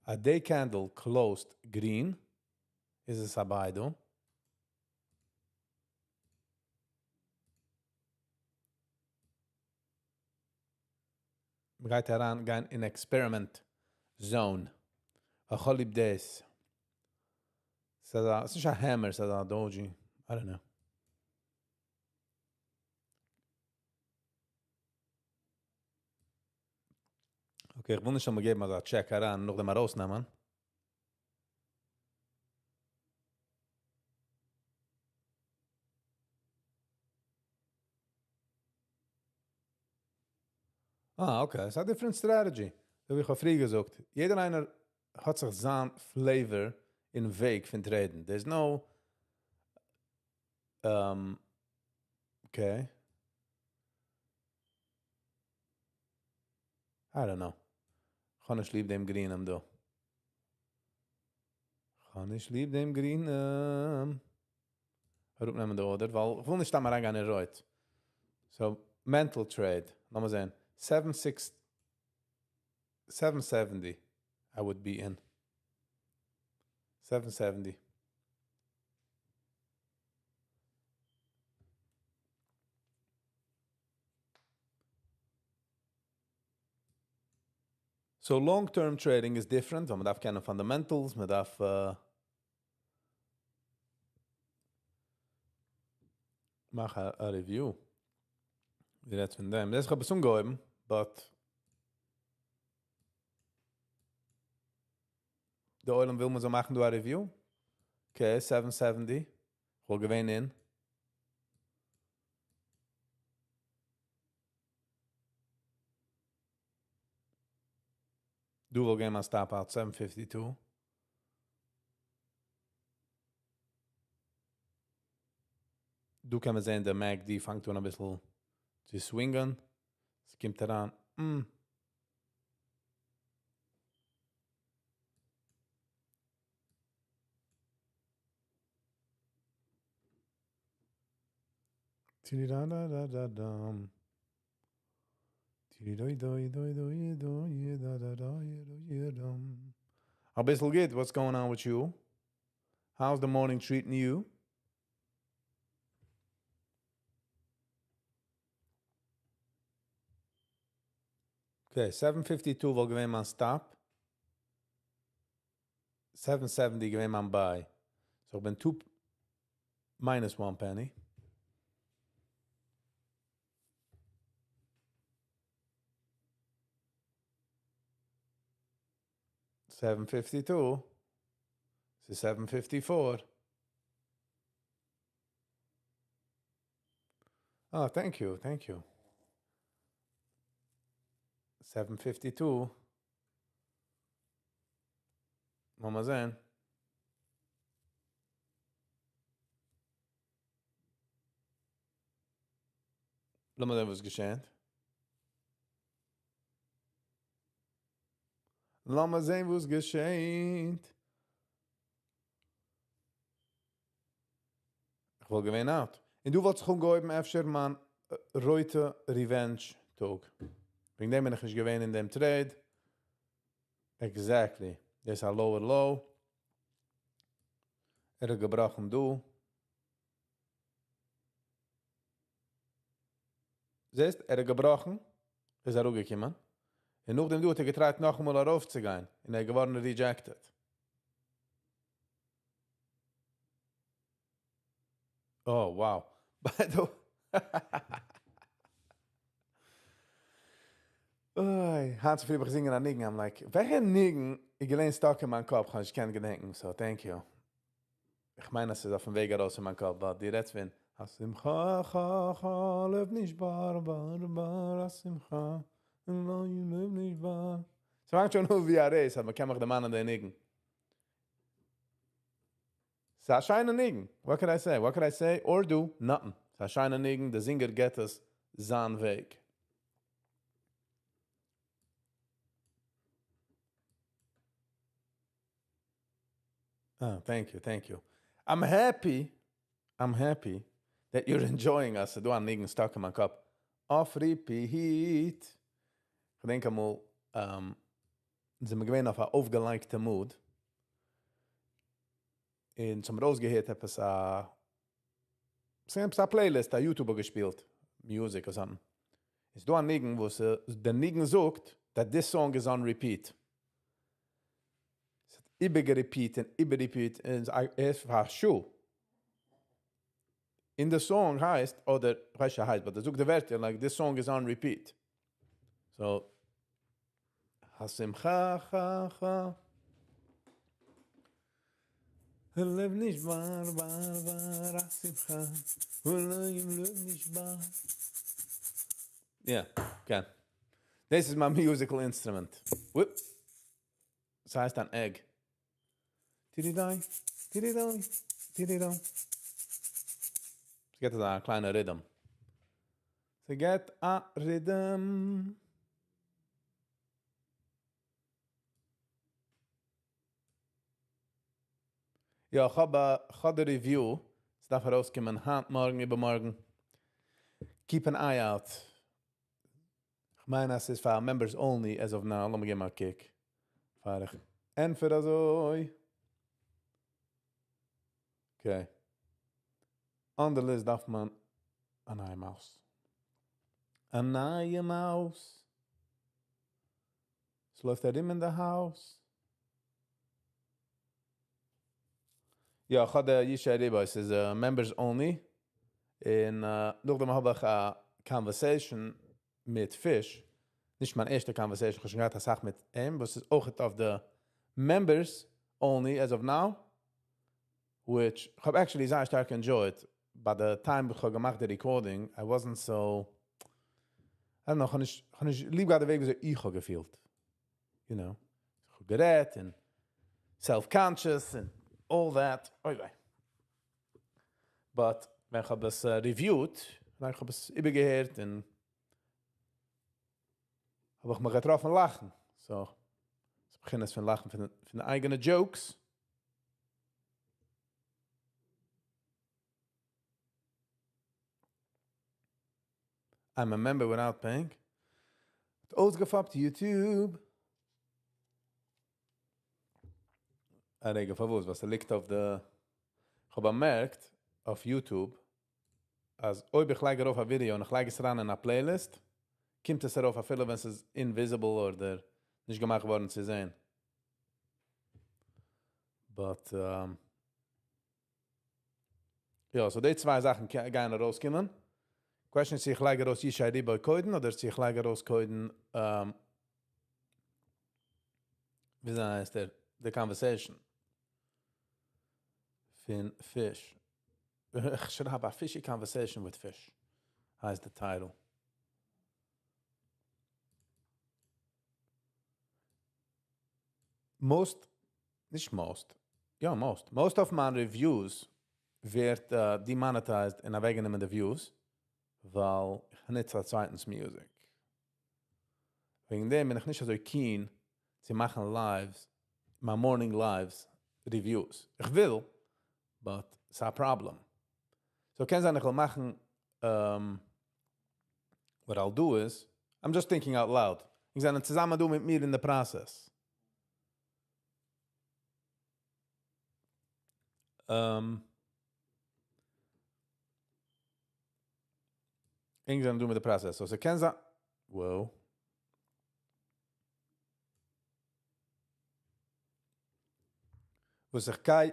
S1: A day candle closed green. איז עס א buy דא? מ'גייט אריין גיין אין experiment zone. איך האב ליב דאס. ס'איז א, ס'איז נישט א hammer, ס'איז א doji. I don't know. Okay, איך וויל נישט אמאל געבן אזא check אריין, נאכדעם ארויסנעמען. אה, okay, ס'איז א different strategy. ווי איך האב פריער געזאגט, יעדער איינער האט זיך זיין flavor און וועג פון trade ן. There's no okay. I don't know. איך האב נישט ליב דעם גרינעם דא. איך האב נישט ליב דעם גרינעם. אראפנעמען די order, ווייל איך וויל נישט סתם אריינגיין אין רויט. So, mental trade. לאמיר זען. 7 6 770 I would be in. 770. So long term trading איז different, ווייל מען דארף קענען fundamentals, מען דארף מאכן א review. ווי רעדט פון דעם? דאס איך האב עס אנגעהויבן, but די עולם וויל מען זאל מאכן דא א review. Okay, 770. איך וואלט געווען אין. דא וואלט געווען מיין stop out 752. דא קען מען זען, דער MACD פאנגט אן אביסל צו swing ען. עס קומט אריין. Tididadadadadam. Tididoi-doi-doi-doi-doi-da-da-da-doi-dum. אביסל גוט, what's going on with you? How's the morning treating you? Okay, 752 וואלט געווען מיין stop. 770 געווען מיין buy. So איך בין 2 minus 1 penny. 752. ס'איז 754. Ah, thank you, thank you. 752. לאמיר זען. לאמיר זען, וואס געשעט. לאמיר זען, וואס געשעט. איך וואלט געווען out. און דא וואלט זיך אנגעהויבן אפשר מיין רויטע revenge טאג. וועגן דעם בין איך נישט געווען אין דעם trade. Exactly. דאס איז א lower low. ער האט געבראכן דא. זעסט, ער האט געבראכן, איז אראפגעקומען. און נאכדעם דא האט ער גע try ט נאכאמאל ארויפצוגיין. און ער איז געווארן rejected. Oh, wow. By the way. אוי, היינט צופרי האב איך געזינגען א ניגון. I'm like, וועלכע ניגון איז געווען stuck אין מיין קאפ? איך האב נישט געקענט געדענקען, so thank you. איך מיין, עס איז אויפן וועג ארויס אין מיין קאפ, but דו רעדסט פון השמחה, חה, חה, לב נשבר, בר, בר, השמחה, לא, לב נשבר. ס'פאנגט שוין אן ווי א race, אבער מ'קען מיך דערמאנען דעם ניגון. ס'איז א שיינע ניגון. What can I say? What can I say or do? Nothing. ס'איז א שיינע ניגון, דער זינגער געט עס זיין וועג. Ah, thank you, thank you. I'm happy, I'm happy that you're enjoying us. ס'דא א ניגון stuck אין מיין קאפ. Off repeat. איך געדענק אמאל, זענען מיר געווען אויף א אויפגעלייגטע mood. און האבן מיר אויסגעהערט עפעס א ס'איז א playlist, א YouTuber געשפילט, music or something. איז דא א ניגון, וואס דער ניגון זאגט, that this song is on repeat. עס האט איבערגע repeat און איבער repeat און עס פאר א שעה. אין די song הייסט, אדער, איך ווייס נישט הייסט, but ער זאגט די ווערטער, like this song is on repeat. So, השמחה, חה, חה. לב נשבר, בר, בר, השמחה, אולי לב נשבר. Yeah, כן. דאס איז מיין musical instrument. Whoop. דאס הייסט אן egg. טידי-דיי, טידי-דיי, טידי-דיי. עס געט א קליינע rhythm. ס'געט א rhythm. יא, איך האב א, איך האב די review. עס דארף ארויסקומען היינט, מארגן, איבערמארגן. Keep an eye out. איך מיין, עס איז פאר members only as of now. לאמיר געבן א קוק. פאר איך ענטפער אזוי. Okay. On the list דארף מען א נייע mouse. א נייע mouse. עס לויפט ארום אין די house. יא, איך האב די ישי ריבו, עס איז members only. און נאכדעם האב איך א conversation מיט Fish. נישט מיין ערשטע conversation, איך האב שוין געהאט א סאך מיט אים, וואס איז אויך אויף די members only as of now. Which איך האב actually זייער שטארק enjoyed. By the time איך האב געמאכט די recording, I wasn't so, I don't know, איך האב נישט, איך האב נישט ליב געהאט די וועג, וויאזוי איך האב געפילט. איך האב גערעדט און self-conscious and all that. אוי וויי. But ווען איך האב עס reviewed, ווען איך האב עס איבערגעהערט און האב איך מיך געטראפן לאכן. So, עס באגינט פון לאכן פון די אייגענע jokes. I'm a member without paying. האט אויסגעפאפט YouTube. א רגע, פארוואס? וואס ליגט אויף די... איך האב באמערקט אויף YouTube, אז אויב איך לייג ארויף א ווידיאו און איך לייג עס אריין אין א playlist, קומט עס ארויף אפילו ווען עס איז invisible אדער נישט געמאכט געווארן צו זען. But, יא, so די צוויי זאכן גייען ארויסקומען. Question צו איך לייג ארויס ישי ריבו קודם אדער צו איך לייג ארויס קודם, ווי הייסט דער, the conversation פון Fish. איך should have a fishy conversation with fish, הייסט the title. Most, נישט most, יא most, most of my reviews ווערט demonetized און אוועקגענומען די views, ווייל איך נוץ א צווייטנס music. וועגן דעם בין איך נישט אזוי keen צו מאכן lives, my morning lives reviews. איך וויל, but it's a problem. So קען זיין איך וועל מאכן, what I'll do is, I'm just thinking out loud. ענק זענען צוזאמען דא מיט מיר in the process. ענק זענען דא מיט די process. So, ס'קען זיין, wow. וואס איך גיי,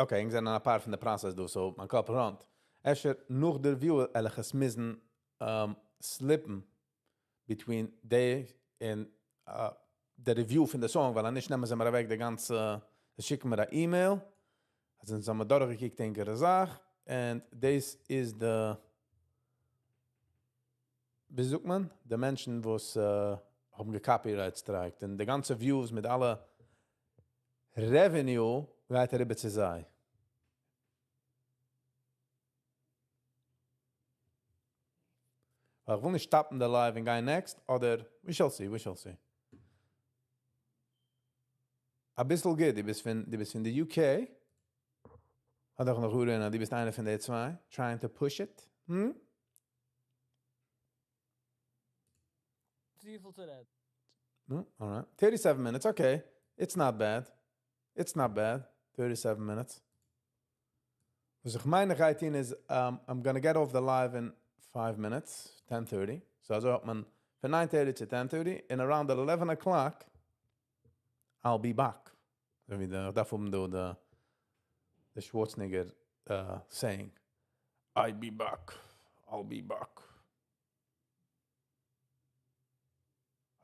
S1: okay, ענק זענען א part פון די process דא, so מיין קאפ run ט. אפשר נאך די review וועל איך עס מוזן slip ן between די און די review פון די song, ווייל אנישט נעמען זיי מיר אוועק די גאנצע, זיי שיקן מיר א email, אז אונז האבן מיר דורכגעקוקט ענקערע זאך, and this is the, ווי זאגט מען? די מענטשן וואס האבן גע copyright strike ט און די גאנצע views מיט אלע revenue גייט אריבער צו זיי. ווייל איך וויל נישט stop ן די live און גיין next, אדער we shall see, we shall see. א ביסל גוט, דו ביסט פון די UK. האט דאך נאך גוט, דו ביסט איינער פון די צוויי, trying to push it.
S4: צופיל צו רעדן.
S1: No, all right. 37 minutes, okay. It's not bad. It's not bad. 37 minutes. וואס איך מיין איך גיי טון איז, I'm gonna get off the live in 5 minutes, 10:30. So אזוי האט מען פון 9:30 to 10:30, and around 11 o'clock, I'll be back. אזוי ווי דער, דארף האבן דא די Schwarzenegger saying, I'll be back, I'll be back.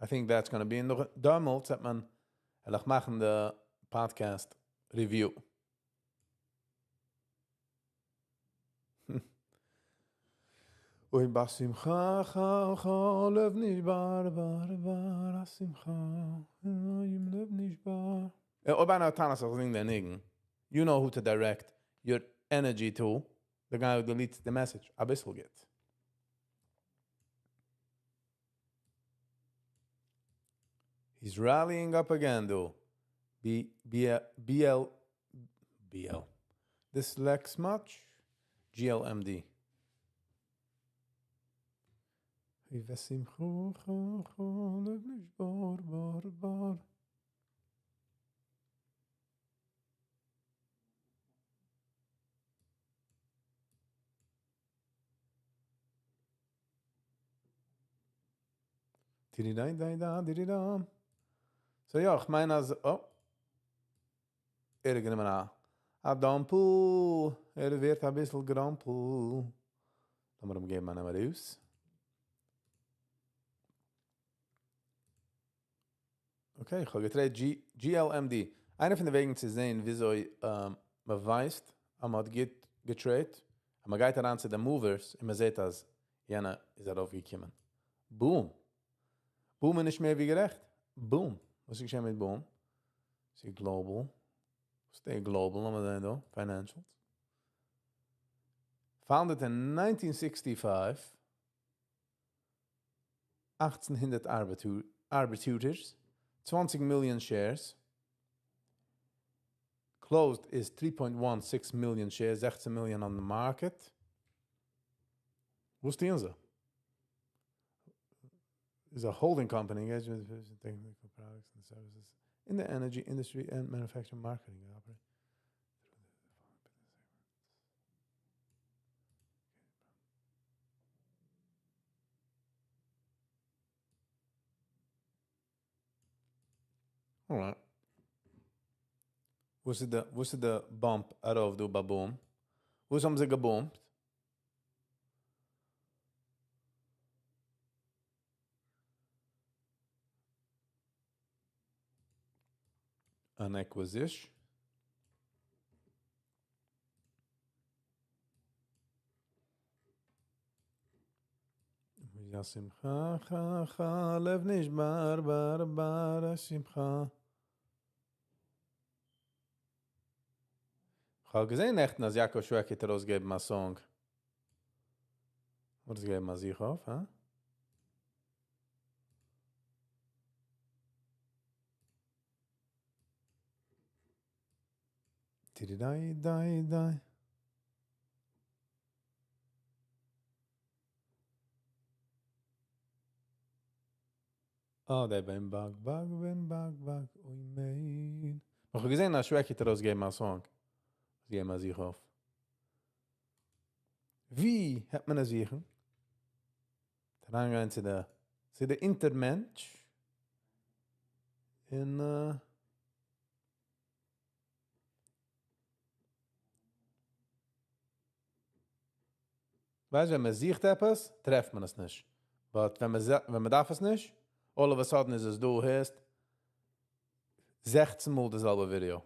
S1: I think that's gonna be in the דעמאלטס האט מען, וועל איך מאכן די podcast review. אוי בשמחה חה חה לב נשבר בר בר השמחה עם לב נשבר. אויב איינער האט טענות אז איך זינג דער ניגון, you know who to direct your energy to, the guy who deletes the message, אביסל גוט. He's rallying up again דא. בי בי על בי על. This lacks much? GLMD. ושמחו חו חו לב נשבר בר בר. טירידיידיידא דירידאם. So יא, איך מיין אז, אה. ער האט גענומען א א דאמפל, ער ווערט אביסל גראמפל. לאמיר אים געבן א נעם ארויס. Okay, איך האב געטרעידט GLMD. איינע פון די וועגן צו זען וויאזוי מען ווייסט אז מען האט גוט געטרעידט, אז מען גייט אריין צו די movers און מען זעט אז יענע איז ארויפגעקומען. Boom. Boom איז נישט מער ווי גערעכט. Boom. וואס איז געשען מיט Boom? ס'איז global. Stay global, לאמיר זען דא. Financials. Founded in 1965. 1800 ארבעטערס, 20 million shares. Closed is 3.16 million shares, 16 million on the market. וואס טוען זיי? Is a holding company engaged with technical products and services in the energy industry and manufacturing marketing. Operate through the following business segments. Alright. וואס איז די, וואס איז די bump ארויף דא ביי Boom? וואס האבן זיי געבומפט? An acquisition? שמחה חה חה לב נשבר בר בר שמחה. איך האב געזען נעכטן אז יעקב שוועקי האט ארויסגעגעבן א song. ארויסגעגעבן א זיך אויף, הא? טירידיי דיי דיי. אה, דער בן באג באג בן באג באג אוי מיין. איך האב געזען אז שוועקי האט ארויסגעגעבן א song. געבן א זיך אויף. ווי האט מען עס זוכן? אריינגיין צו די אינטערמענטש. און ווייסט, ווען מען זוכט עפעס, טרעפט מען עס נישט. But ווען מען דארף עס נישט, all of a sudden איז עס דא, הערסט, 16 מאל די זעלבע ווידעא.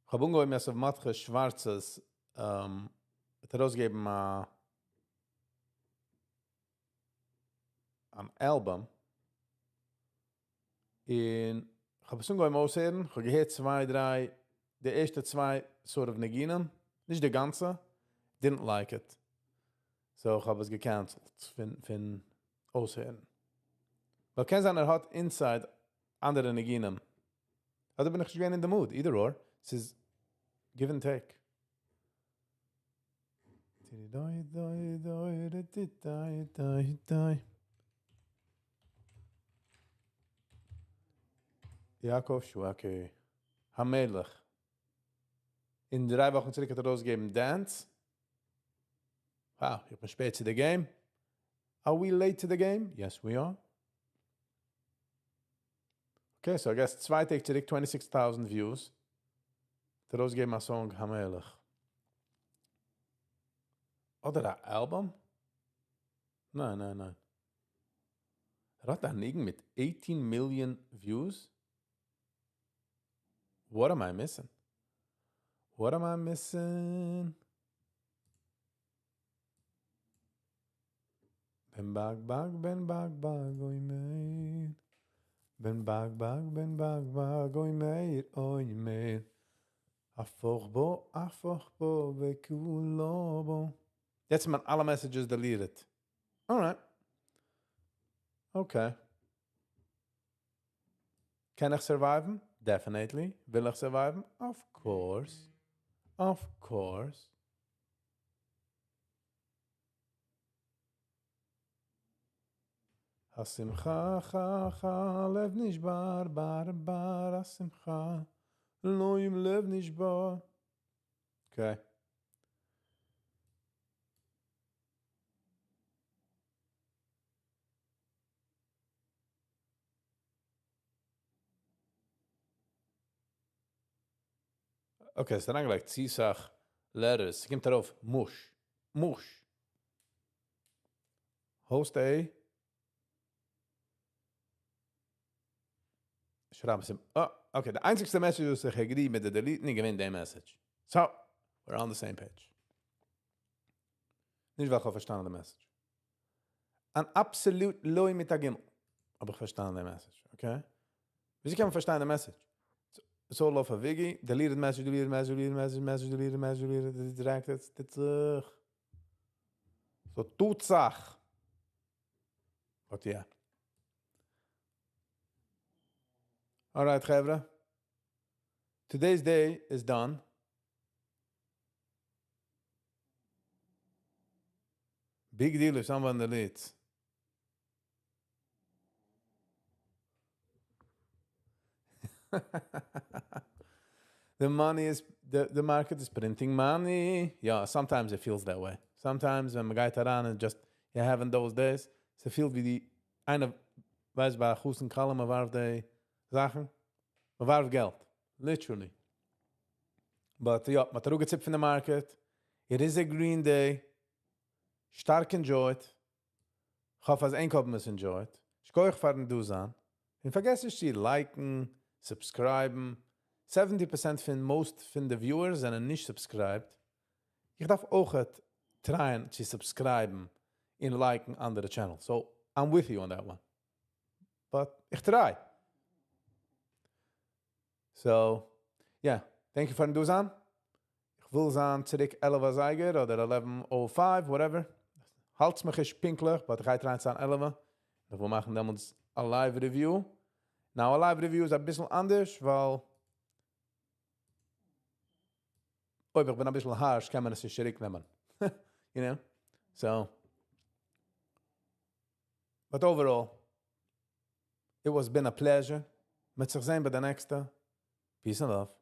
S1: איך האב אנגעהויבן יוסף מרדכי שווארצ'ס, האט ארויסגעגעבן אן album. און איך האב עס אנגעהויבן אויסהערן, איך האב געהערט צוויי, דריי, די ערשטע צוויי sort of ניגונים, נישט די גאנצע, didn't like it. So איך האב עס געקענסלט פון אויסהערן. ווייל קען זיין ער האט inside אנדערע ניגונים. אדער בין איך נישט געווען in the mood, either or. ס'איז give and take. דוי, דוי, דוי, די, די, די, די. יעקב שוועקי. המלך. אין 3 וואכן צוריק האט ער ארויסגעגעבן Dance. Wow, איך בין שפעט צו the game. Are we late to the game? Yes, we are. Okay, so I guess 2 טעג צוריק, 26,000 views. האט ער ארויסגעגעבן א song המלך. אדער א album? ניין, ניין, ניין. ער האט א ניגון מיט 18 million views? What am I missing? What am I missing? בן בג בג בן בג בג אומר בן בג בג בן בג בג אומר אומר הפוך בו הפוך בו וכולו בו. יעצט מיין אלע messages deleted. Alright. Okay. קען איך survive ן? Definitely. וויל איך survive ן? Of course. Of course. השמחה חה חה לב נשבר בר בר השמחה לא עם לב נשבר. Okay. Okay, ס'איז אריינגעלייגט צו סאך letters. ס'קומט ארויף מוש. מוש. Host A. שרייב עס אים. אה, okay, די איינציגסטע message וואס איך agree מיט די delete ן איז געווען די message. So, we're on the same page. נישט ווייל איך האב פארשטאנען די message. אן absolute לוי מיט א גימל. האב איך פארשטאנען די message, okay? וויאזוי קען מען פארשטיין די message? It's all off a wiki, deleted message, deleted message, deleted message, message, deleted message, deleted, directed, טוט זיך. So טוט זיך. But yeah. Alright, חברה. Today's day is done. Big deal if someone deletes. The money is, the, the market is printing money. Yeah, sometimes it feels that way. Sometimes ווען מ'גייט אריין and just you're having those days, ס'פילט ווי די איינער ווייסט ביי חתן כלה מ'ווארפט די זאכן, מ'ווארפט געלט, literally. But יא, מ'האט אראפגעציפט פון די market, it is a green day, שטארק enjoyed, כ'האף אז ענק האבן עס enjoyed, שכוח פארן דא זיין, און פארגעס נישט צו like ן, subscribe ן, seventy percent פון most פון די viewers זענען נישט subscribed, איך דארף אויכעט try ען צו subscribe ן און like ן אנדערע channels, so I'm with you on that one, but איך try. So, yeah, thank you פארן דא זיין. איך וויל זיין צוריק 11 אזייגער אדער eleven oh five whatever. האלטס מיך נישט פונקטליך, but איך גיי try ען צו זיין 11. איך וויל מאכן דעמאלטס א live review. Now א live review איז אביסל אנדערש, ווייל אויב איך בין אביסל harsh קען מען עס נישט צוריק נעמען. You know? So, but overall, it was been a pleasure. מ'עט זיך זען ביי די נעקסטע. Peace and love.